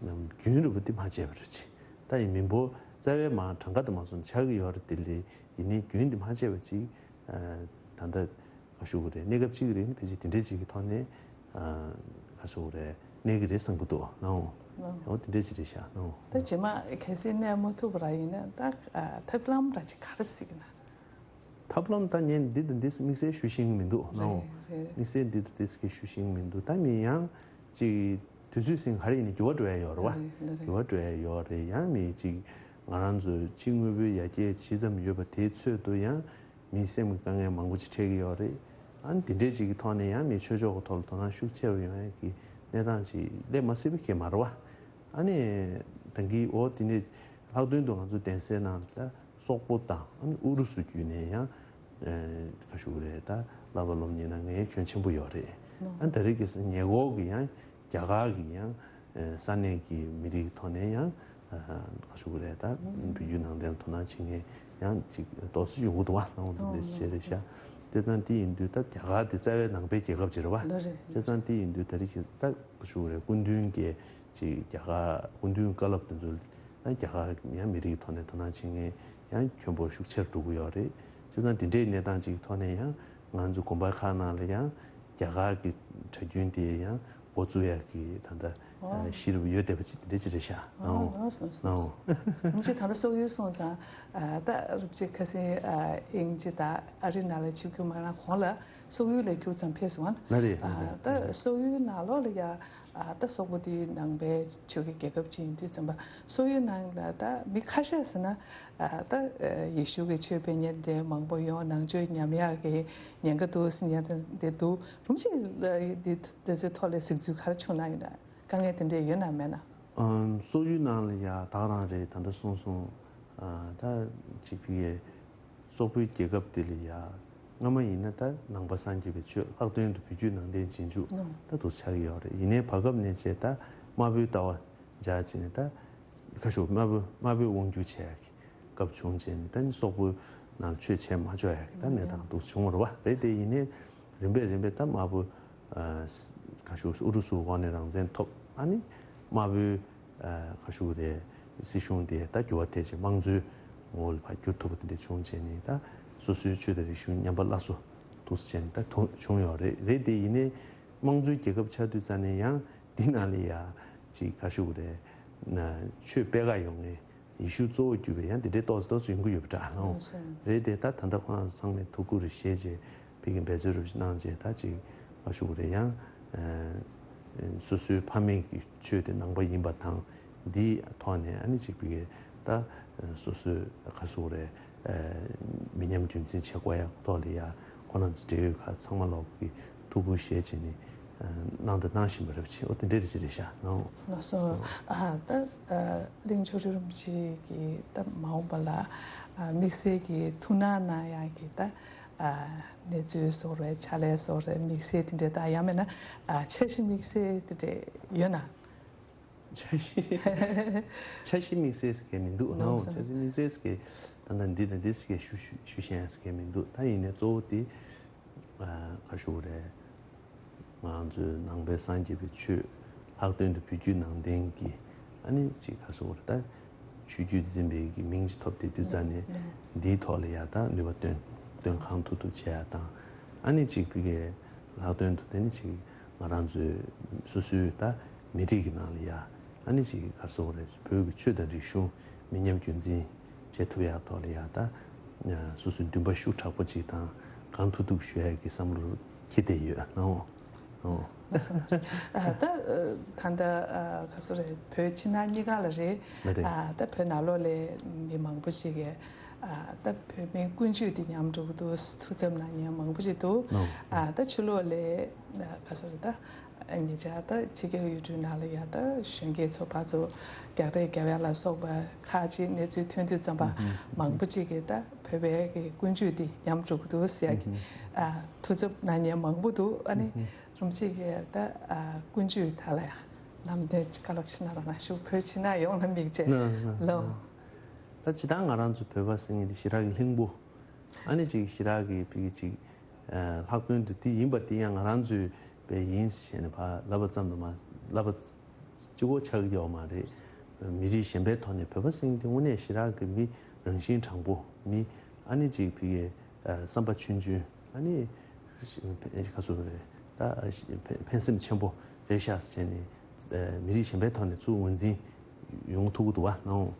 ནམ་རྒྱུན་རུ་བ་འདི་མ་བྱས་པ་རེད་ཅིག་ད་ཡིན་མིན་པོ་རྩ་བའི་མ་གྲངས་ཀ་དུ་མ་སོང་ཆགས་ཀྱི་ཡོད་རེད། དེ་ལས་ཡིན་ནའི་རྒྱུན་འདི་མ་བྱས་པ་ཅིག་ད་ལྟ་ག་ཞུ་དགོས་རེད། གནས་སྐབས་གཅིག་རེད། ཕལ་ཆེར་དེ་འདྲས་ཅིག་གི་ཐོག་ནས་ག་ཞུ་དགོས་རེད། གནས་ཀྱི་རེད་བསམ་གྱི་འདུག་ནའོ། ཨོ་དེ་འདྲས་ཅིག་རེད་ཤག་ནའོ། ད་རྗེས་མ་གལ་སྲིད་གནས་མ་ཐུབ་པ་ར་ཡིན་ན་ད་ཐབས་ལམ་ར་ཅིག་ག་རེ་སྲིད་ཀྱི་ན། ཐབས་ལམ་ད་ངས་འདི་དང་འདི་དམིགས་བསལ་ཞུ་ཤེས་ཀྱི་མི་འདུག་ནའོ། རེད་རེད། དམིགས་བསལ་འདི་དང་འདི་ཞུ་ཤེས་ཀྱི་མི་འདུག་ད་མི་ཡང་ཅིག་དུས་ཚོད་ཟིན་ག་རེ་ཡིན་ན་འགྱུར་བ་འགྲོ་ཡ་ཡོད་རེད་བ། རེད་རེད། འགྱུར་བ་འགྲོ་ཡ་ཡོད་རེད། ཡང་མི་ཅིག་ང་རང་ཚོ་ཕྱི་དངོས་པོའི་ཡར་རྒྱས་ཇི་ཙམ་ཡོད་པ་དེའི་ཚོད་དུ་ཡང་མི་སེམས་ཀྱི་དཀའ་ངལ་མང་པོ་ཅིག་འཕྲད་ཀྱི་ཡོད་རེད། ཨ་ནི་དེ་འདྲས་ཅིག་གི་ཐོག་ནས་ཡང་མི་ཆོས་ཕྱོགས་ཀྱི་ཐོག་ལ་དོ་སྣང་ཤུགས་ཆེ་རུ་ཡོང་ཡ་གི་གནས་སྟངས་ཅིག་སླེབས་མ་སྲིད་པ་ཁེལ་མ་རེད་བ། ཨ་ནི་ད་གིན་འོ་དེ་ནས་ལྷག་དོན་དུ་ང་ཚོ་གདན་སའི་ནང་ལ་སོག་པོ་དང་ཨ་ནི་ཨུ་རུ་སུ་བརྒྱུད་ནས་ཡང་ག་ཞུ་གི་རེད། ད་བསླབ་པ་སློབ་གཉེར་གནང་མཁན་ཁྱོན་ཆེན་པོ་ཡོད་རེད། ཨ་ནི་ད་རེས་ཀྱི་ཉེ་འཁོར་གྱི་ཡང་རྒྱ་གར་གྱི་ཡང་ས་གནས་ཀྱི་མི་རིགས་ཐོག་ནས་ཡང་ག་ཞུ་གི་རེད། ད་བོད་བརྒྱུད་ནང་བསྟན་དོ་སྣང་བྱེད་མཁན་ཡང་ཅིག་ཏོག་ཙམ་ཡོང་གི་འདུག་བ། ལྷག་དོན་དུ་ལས་བྱེད་རེད་ཤག་དེ་ཙང་དེ་ཡིན་དུས་ད་རྒྱ་གར་དེ་རྩ་བའི་ནང་པའི་རྒྱལ་ཁབ་ཅིག་རེད་བ། ལགས་རེད། དེ་ཙང་དེ་ཡིན་དུས་ད་རེས་ཀྱི་ད་ག་ཞུ་གི་རེད། སྐུ་མདུན་གྱི་ཅིག་རྒྱ་གར་སྐུ་མདུན་བཀའ་སློབ་དེ་ཚོ་ད་རྒྱ་གར་ཡང་མི་རིགས་ཐོག་ནས་དོ་སྣང་བྱེད་མཁན་ཡང་ཁྱོན་པོ་ཤུགས་ཆེར་འགྲོ་གི་ཡོད་རེད། བྱས་ཙང་དེ་འདྲའི་གནས་སྟངས་ཅིག་ཐོག་ནས་ཡང་ང་ཚོ་དགོན་པ་ཁག་ནང་ལ་ཡང་རྒྱ་གར་གྱི་གྲྭ་རྒྱུན་དེ་ཡང་འགོ་བཙུགས་ཡག་གི་ད་ལྟ་ཨོ། གཞི་རུ་ཡོད་བསྡད་པ་ཅིག་དེ་འདྲ་ཅིག་རེད་ཤག་ཨོ། ནའོ། ལགས་སོ་ལགས་སོ། ནའོ། ལགས་སོ། ང་ཚོ་ད་ལྟ་སོག་ཡུལ་སོང་ཙང་ད་རུབ་ཅིག་ཁ་སང་དབྱིན་ཇི་དང་ཨ་རི་ནང་ལ་ཆིབས་བསྒྱུར་མ་གནང་གོང་ལ་སོག་ཡུལ་ལ་ཁྱུག་ཙམ་ཕེབས་སོང་ང་། ལགས་རེད། ད་སོག་ཡུལ་ནང་ལོགས་ལ་ཡ། ཨ་ད་སོག་པོ་འདི་ནང་པའི་ཆོས་ཀྱི་རྒྱལ་ཁབ་ཅིག་ཡིན་དུས་ཙམ་པ་སོག་ཡུལ་ནང་ལ་ད་མི་ཁ་ཤས་ཟེར་ན་ཨ་ད་ཡེ་ཤུ་གི་ཆོས་སྤེལ་མཁན་དེ་མང་པོ་ཡོང་། ནང་ཆོས་ཉམས་ཡག་གི་ཉེན་ཁ་འདུག་ཟེར་མཁན་དེ་འདུག་རུམ་ཞིག་ལ་འདི་དེ་ཚོའི་ཐོག་ལ་གཟིགས་ཚུལ་ག་རེ་བྱུང་ན་ཡོད་ན། དཀའ་ངལ་དེ་འདྲས་ཡོད་ན་མེད་ན། ཨམ། སོག་ཡུལ་ནང་ལ་ཡ་ད་ག་རང་རེད། ད་ལྟ་སོང་སོང་ཨ་ད་ཅིག་ཕི་ཡེ། སོག་པོའི་རྒྱལ་ཁབ་དེ་ལ་ཡ་སྔ་མ་ཡིན་ན་ད་ནང་པ་སངས་རྒྱས་པའི་ཆོས་ལྷག་དོན་དུ་བོད་བརྒྱུད་ནང་བསྟན་རྗེས་འཇུག་ད་དུ་ཆགས་ཀྱི་ཡོད་རེད། ཡིན་ནའི་བར་སྐབས་ནས་བྱས་ད་དམར་པོའི་ལྟ་བ་འཇགས་བྱས་ནས་ད་ཁ་ཤོ་དམར་པོ་དམར་པོའི་དབང་སྒྱུར་བྱས་ཡག་གི་སྐབས་བྱུང་བྱས་ནས་ད་ནི་སོག་པོའི་ནང་ཆོས་བྱས་མ་ཆོག་ཡག་གི་ད་གནས་སྟངས་འདུག་བྱུང་བ་རེད་བ། རེད་དེ་ཡིན་ནའི་རིམ་པས་རིམ་པས་ད་དམར་པོ་ཁ་ཤོ་ཨུ་རུ་སུ་འོག་ནས་རང་བཙན་ཐོབ། ཨ་ནི་དམར་པོའི་ཁ་ཤུ་རེད། སྲིད་གཞུང་དེ་ད་འགྱུར་བ་ཐེབས་བྱས་དམངས་གཙོའི་ངོ་བོ་ལ་ཕར་བསྒྱུར་ཐུབ་པ་དེ་འདྲ་བྱུང་བྱས་ནས་ད་སོ་སོའི་ཆོས་དང་རིག་གཞུང་ཉམས་པ་སླར་གསོ་འདུག་སེ་བྱས་ནས་ད་ཐུང་བྱུང་ཡོད་རེད། རེད་དེ་ཡིན་ནའི་དམངས་གཙོའི་རྒྱལ་ཁབ་ཆགས་དུས་ཙང་ནས་ཡང་འདི་ནང་ལ་ཡ་ཅིག་ཁ་ཤུ་རེད། ན་ཆོས་སྤེལ་ག་ཡོང་ངེས་ཡེ་ཤུ་གཙོ་བོ་གྱུར་པའི་ཡང་དེ་འདྲའི་ཏོག་ཙམ་ཏོག་ཙམ་ཡོང་གི་ཡོད་པ་འདྲ་ལོ། རེད་དེ་ད་ད་ལྟ་ཁོ་རང་ཚོ་ཚང་མས་ཐུགས་ཁུར་བཞེས་བྱས། བོད་ཀྱི་འབད་རྩོལ་རུ་གནང་རྗེས་ད་ཅིག་མ་ཞུ་གི་རེད། ཡང་སོ་སོའི་ཕ་མེས་ཀྱི་ཆོས་དེ་ནང་པ་ཡིན་པ་དང་འདིའི་ཐོག་ནས་ཨ་ནི་ཅིག་བོད་ཀྱི་ད་སོ་སོའི་ག་ཟེར་དགོས་རེད། མི་ཉམས་རྒྱུན་འཛིན་བྱེད་དགོས་ཡག་ཐོག་ལ་ཡ་ཁོ་རང་ཚོ་འབྲེལ་ཡོད་ཁག་ཚང་མ་ལོག་གི་ཐུགས་ཁུར་བཞེས་བྱས་ནས་གནང་དང་གནང་བཞིན་པ་རེད་པ་ཅིག་འོ་དེ་འདྲའི་རེད་ཅིག་རེད་ཤག་ནའོ། ལགས་སོ། ད་གླིང་ཕྱོགས་སྒྲིག་རིན་པོ་ཆེ་གིས་ད་མ་འོངས་པ་ལ་དམིགས་བསལ་གྱི་ཐུགས་སྣང་གནང་ཡག་གི་ད་གནས་ཚུལ་བཟོ་རེད། ཕྱག་ལས་བཟོ་རེད། དམིགས་བསལ་དེ་འདྲས་ད་ཡང་མིན་ན་འཆར་གཞི་དམིགས་བསལ་དེ་འདྲས་ཡོད་ན། འཆར་གཞི་འཆར་གཞི་དམིགས་བསལ་ཟེར་མཁན་མི་འདུག་ནའོ། འཆར་གཞི་དམིགས་བསལ་ཟེར་མཁན་ད་ལྟ་འདི་དང་འདི་ཟེར་མཁན་ཞུ་ཞུ་ཞུ་ཤེས་ཟེར་མཁན་མི་འདུག་ད་ཡིན་ནའི་གཙོ་བོ་དེ། ག་ཞུ་དགོས་རེད། ང་ཚོའི་ནང་པའི་སངས་རྒྱས་པའི་ཆོས་ལྷག་དོན་དུ་བོད་བརྒྱུད་ནང་བསྟན་གྱི་ཨ་ནི་ཅིག་ག་ཞུ་དགོས་རེད། ད་ཆོས་བརྒྱུད་འཛིན་པའི་གི་མིང་ཅིག་ཐོབ་སྟེ་དུས་ཙང་ནས་འདིའི་ཐོག་ལ་ཡ་ད་ནུས་པ་བཏོན་བཏོན་གང་ཐུབ་ཐུབ་བྱེད་ཡ་དང་ཨ་ནི་ཅིག་བི་གའི་ལྷག་དོན་དུ་དེ་ནི་ཅིག་ང་རང་ཚོའི་སོ་སོའི་ད་མི་རིགས་ཀྱི་ནང་ལ་ཡ་ཨ་ནི་ཅིག་ག་ཞུ་དགོས་རེད། བོད་ཀྱི་ཆོས་དང་རིག་གཞུང་མི་ཉམས་རྒྱུན་འཛིན་བྱེད་ཐུབ་ཡག་ཐོག་ལ་ཡ་ད་སོ་སོའི་འདུན་པ་ཤུགས་དྲག་པོ་ཅིག་དང་གང་ཐུབ་ཐུབ་ཞུ་ཡག་གི་བསམ་བློ་འཁྱེར་བསྡད་ཡོད་ནའོ། ཨོ། ད་ད་ལྟ་ག་ཚོད་རེད། བོད་ཕྱི་ནང་གཉིས་ཀ་ལ་རེད། ད་བོད་ནང་ལོགས་ལ་མི་མང་པོ་ཞིག་གིས་ད་བོད་མིའི་ཀུན་སྤྱོད་འདི་ཉམས་འགྲོ་གི་འདུག་ཐུགས་འཚབ་གནང་མཁན་མང་པོ་ཞིག་འདུག་ད་ཕྱི་ལོགས་ལ་ག་ཚོད་རེད། ད། ཉེ་ཆར་ད་ཕྱི་རྒྱལ་ཡུལ་གྲུའི་ནང་ལ་ཡ་ད་གཞོན་སྐྱེས་ཚོ་ཕར་ཚུར་རྒྱག་རེས་རྒྱབ་ཡ་ལ་སོགས་པ་ཁག་ཅིག་གནས་ཚུལ་ཐོན་དུས་ཙམ་པ་མང་པོ་ཅིག་གིས་ད་བོད་པའི་གི་ཀུན་སྤྱོད་འདི་ཉམས་འགྲོ་གི་འདུག་ཟེར་ཡ་གི་ཐུགས་འཚབ་གནང་མཁན་མང་པོ་འདུག་ཨ་ནི་རུམ་ཅིག་གིས་ད་ཀུན་སྤྱོད་ད་ལ་ཡ་ལམ་སྟོན་ཅིག་བཀའ་སློབ་ཕྱི་ནང་རང་ཞུ། བོད་ཕྱི་ནང་ཡོངས་ལ་དམིགས་བྱས་ལོ། ད་ཇི་ལྟར་ང་རང་ཚོ་བོད་པ་ཟེར་མཁན་དེ་ཞེ་དྲག་གི་ལྷིང་པོ། ཨ་ནི་ཅིག་ཞེ་དྲག་གི་ཕ་གི་ཅིག་ལྷག་དོན་དུ་དེ་ཡིན་པ་དེ་ཡང་ང་རང་ཚོའི་བས་ཡིན་ཞེས་ནས་ཕར་ལབ་པ་ཙམ་དུ་མ་ལབ་པ་གཅིག་པོ་ཆགས་ཀྱི་ཡོད་མ་རེད། མི་རིགས་གཞན་པའི་ཐོག་ནས་བོད་པ་ཟེར་མཁན་དེ་དངོས་གནས་ཞེ་དྲག་གི་མི་རང་བཞིན་དྲང་པོ། མི་ཨ་ནི་ཅིག་ཕ་གི་བསམ་པ་ཆུང་ཆུང་། ཨ་ནི་ཁ་སོ་རེད། ད་ཕན་སེམས་ཆེན་པོ་རེད་ཤག་ཟེར་ནས་མི་རིགས་གཞན་པའི་ཐོག་ནས་ཚུར་ངོས་འཛིན་ཡོང་ཐུབ་ཀྱི་འདུག་བ་ནའོ།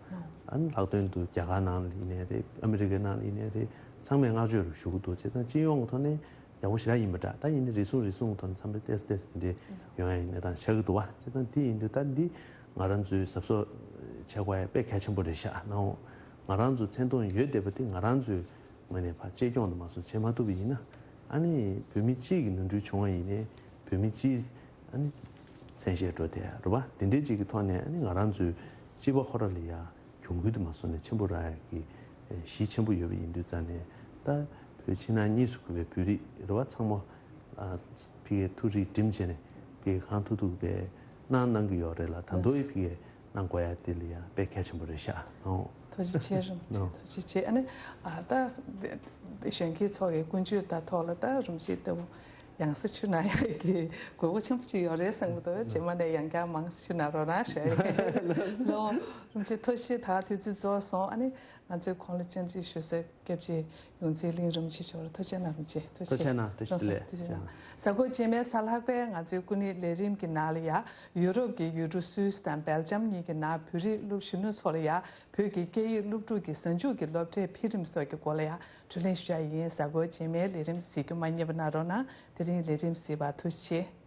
ཨ་ནི་ལྷག་དོན་དུ་རྒྱ་གར་ནང་ལ་ཡིན་ནའི་རེད། ཨ་མི་རི་ཀའི་ནང་ལ་ཡིན་ནའི་རེད། ཚང་མས་བསྔགས་བརྗོད་རུ་ཞུ་གི་འདུག་བྱས་ཙང་སྤྱི་ཡོངས་ཀྱི་ཐོག་ནས་ཡག་པོ་ཞེ་དྲག་ཡིན་པ་འདྲ། ད་ཡིན་ནའི་རེ་ཟུང་རེ་ཟུང་གི་ཐོག་ནས་འཚམས་པའི་ཏེས་ཏེས་དེ་འདྲས་ཡོང་ཡ་ཡིན་ནའི་ད་ཆགས་ཀྱི་འདུག་བ། བྱས་ཙང་དེ་ཡིན་དུས་ད་འདི་ང་རང་ཚོའི་གཟབ་གཟབ་བྱེད་དགོས་ཡ་དཔེ་གལ་ཆེན་པོ་རེད་ཤག་ནའོ། ང་རང་ཚོ་མཚན་མཐོང་ཡོད་བསྡད་པ་དེ་ང་རང་ཚོའི་ངོས་ནས་ཕར་གཅེས་སྐྱོང་དུ་མ་སོང་བྱེད་མ་ཐུབ་པ་ཡིན་ན། ཨ་ནི་བོད་མི་གཅིག་གི་ནོར་འཁྲུལ་བྱུང་བ་ཡིན་ནའི་བོད་མི་གཅིག་ཨ་ནི་མཚན་ཤས་འགྲོ་བསྡད་ཡ་རེད་བ། དེ་འདྲའི་གཅིག་གི་ཐོག་ནས་ཨ་ནི་ང་རང་ཚོའི་སྤྱི་པ་ཁོ་ར་ལ་ཡ་གྱོང་གུད་དུ་མ་སོང་ནས་ཆེན་པོ་རག་ཡ་གི་གཞི་ཆེན་པོ་ཡོད་པ་ཡིན་དུས་ཙང་ནས། ད་བོད་ཕྱི་ནང་གཉིས་སུ་གུས་པའི་བོད་རིགས་རེད་བ། ཚང་མ་ཕ་གིའི་ཐུགས་རིག་སྒྲིམ་བྱས་ནས་ཕ་གི་གང་ཐུབ་ཐུབ་པའི་གནང་གནང་གི་ཡོད་རེད་ལ། ད་དུང་ཡི་ཕ་གིའི་གནང་དགོས་ཡ་དེ་ལ་ཡང་དཔེ་གལ་ཆེན་པོ་རེད་ཤག་ཨོ། ཐུགས་རྗེ་ཆེ་རིན་པོ་ཆེ། ཨོ། ཐུགས་རྗེ་ཆེ། ཨ་ནི་ཨ་ད་གཞོན་སྐྱེས་ཚོ་གི་ཀུན་སྤྱོད་དང་ཐོག་ལ་ད་རིན་པོ་ཆེ་ལྟ་བུ་ཡང་སེ་ཆུ་ན་ཡ་གི་དགོས་མཁོ་ཆེན་པོ་ཅིག་ཡོད་རེད་བསམ་གི་འདུག་རྗེས་མ་ནས་ཡང་བསྐྱར་མང་སེ་ཆུ་ན་རོགས་གནང་ཞུ་ཡ་ཡིན། ཨོ། རིན་པོ་ཆེ་ཐུགས་རྗེ་ཆེ། ད་དུས་ཚོད་རྫོགས་སོང་། ཨ་ནི་ང་ཚོའི་གོང་ལ་བཅར་འདྲི་ཞུ་སའི་སྐྱབས་རྗེ་ཡོངས་འཛིན་གླིང་རིན་པོ་ཆེ་མཆོག་ལ་ཐུགས་རྗེ་གནང་། རིན་པོ་ཆེ་ཐུགས་རྗེ་གནང་། བཀྲ་ཤིས་བདེ་ལེགས། ཐུགས་རྗེ་གནང་། གཟའ་འཁོར་རྗེས་མའི་གཟའ་ལྷག་པའི་ང་ཚོའི་ཀུན་གླེང་ལས་རིམ་གྱི་ནང་ལ་ཡ། ཡུ་རོབ་ཀྱི་ཡུལ་གྲུ་སུད་སི་དང་སྦེལ་ཇམ་གཉིས་ཀྱི་ནང་བོད་རིགས་སློབ་གཞོན་ནུ་ཚོ་ལ་ཡ། བོད་ཀྱི་སྐད་ཡིག་སློབ་ཕྲུག་གི་གཟའ་མཇུག་གི་སློབ་གྲྭའི་འཕེལ་རིམ་སོགས་ཀྱི་སྐོར་ལ་ཡ། དྲིས་ལན་ཞུ་ཡ་ཡིན། གཟའ་འཁོར་རྗེས་མའི་ལས་རིམ་གཟིགས་རྒྱུ་མ་བསྙེལ་བ་གནང་རོགས་གནང་། དེ་རིང་ལས་རིམ་གཟིགས་པར་ཐུགས་རྗེ་ཆེ།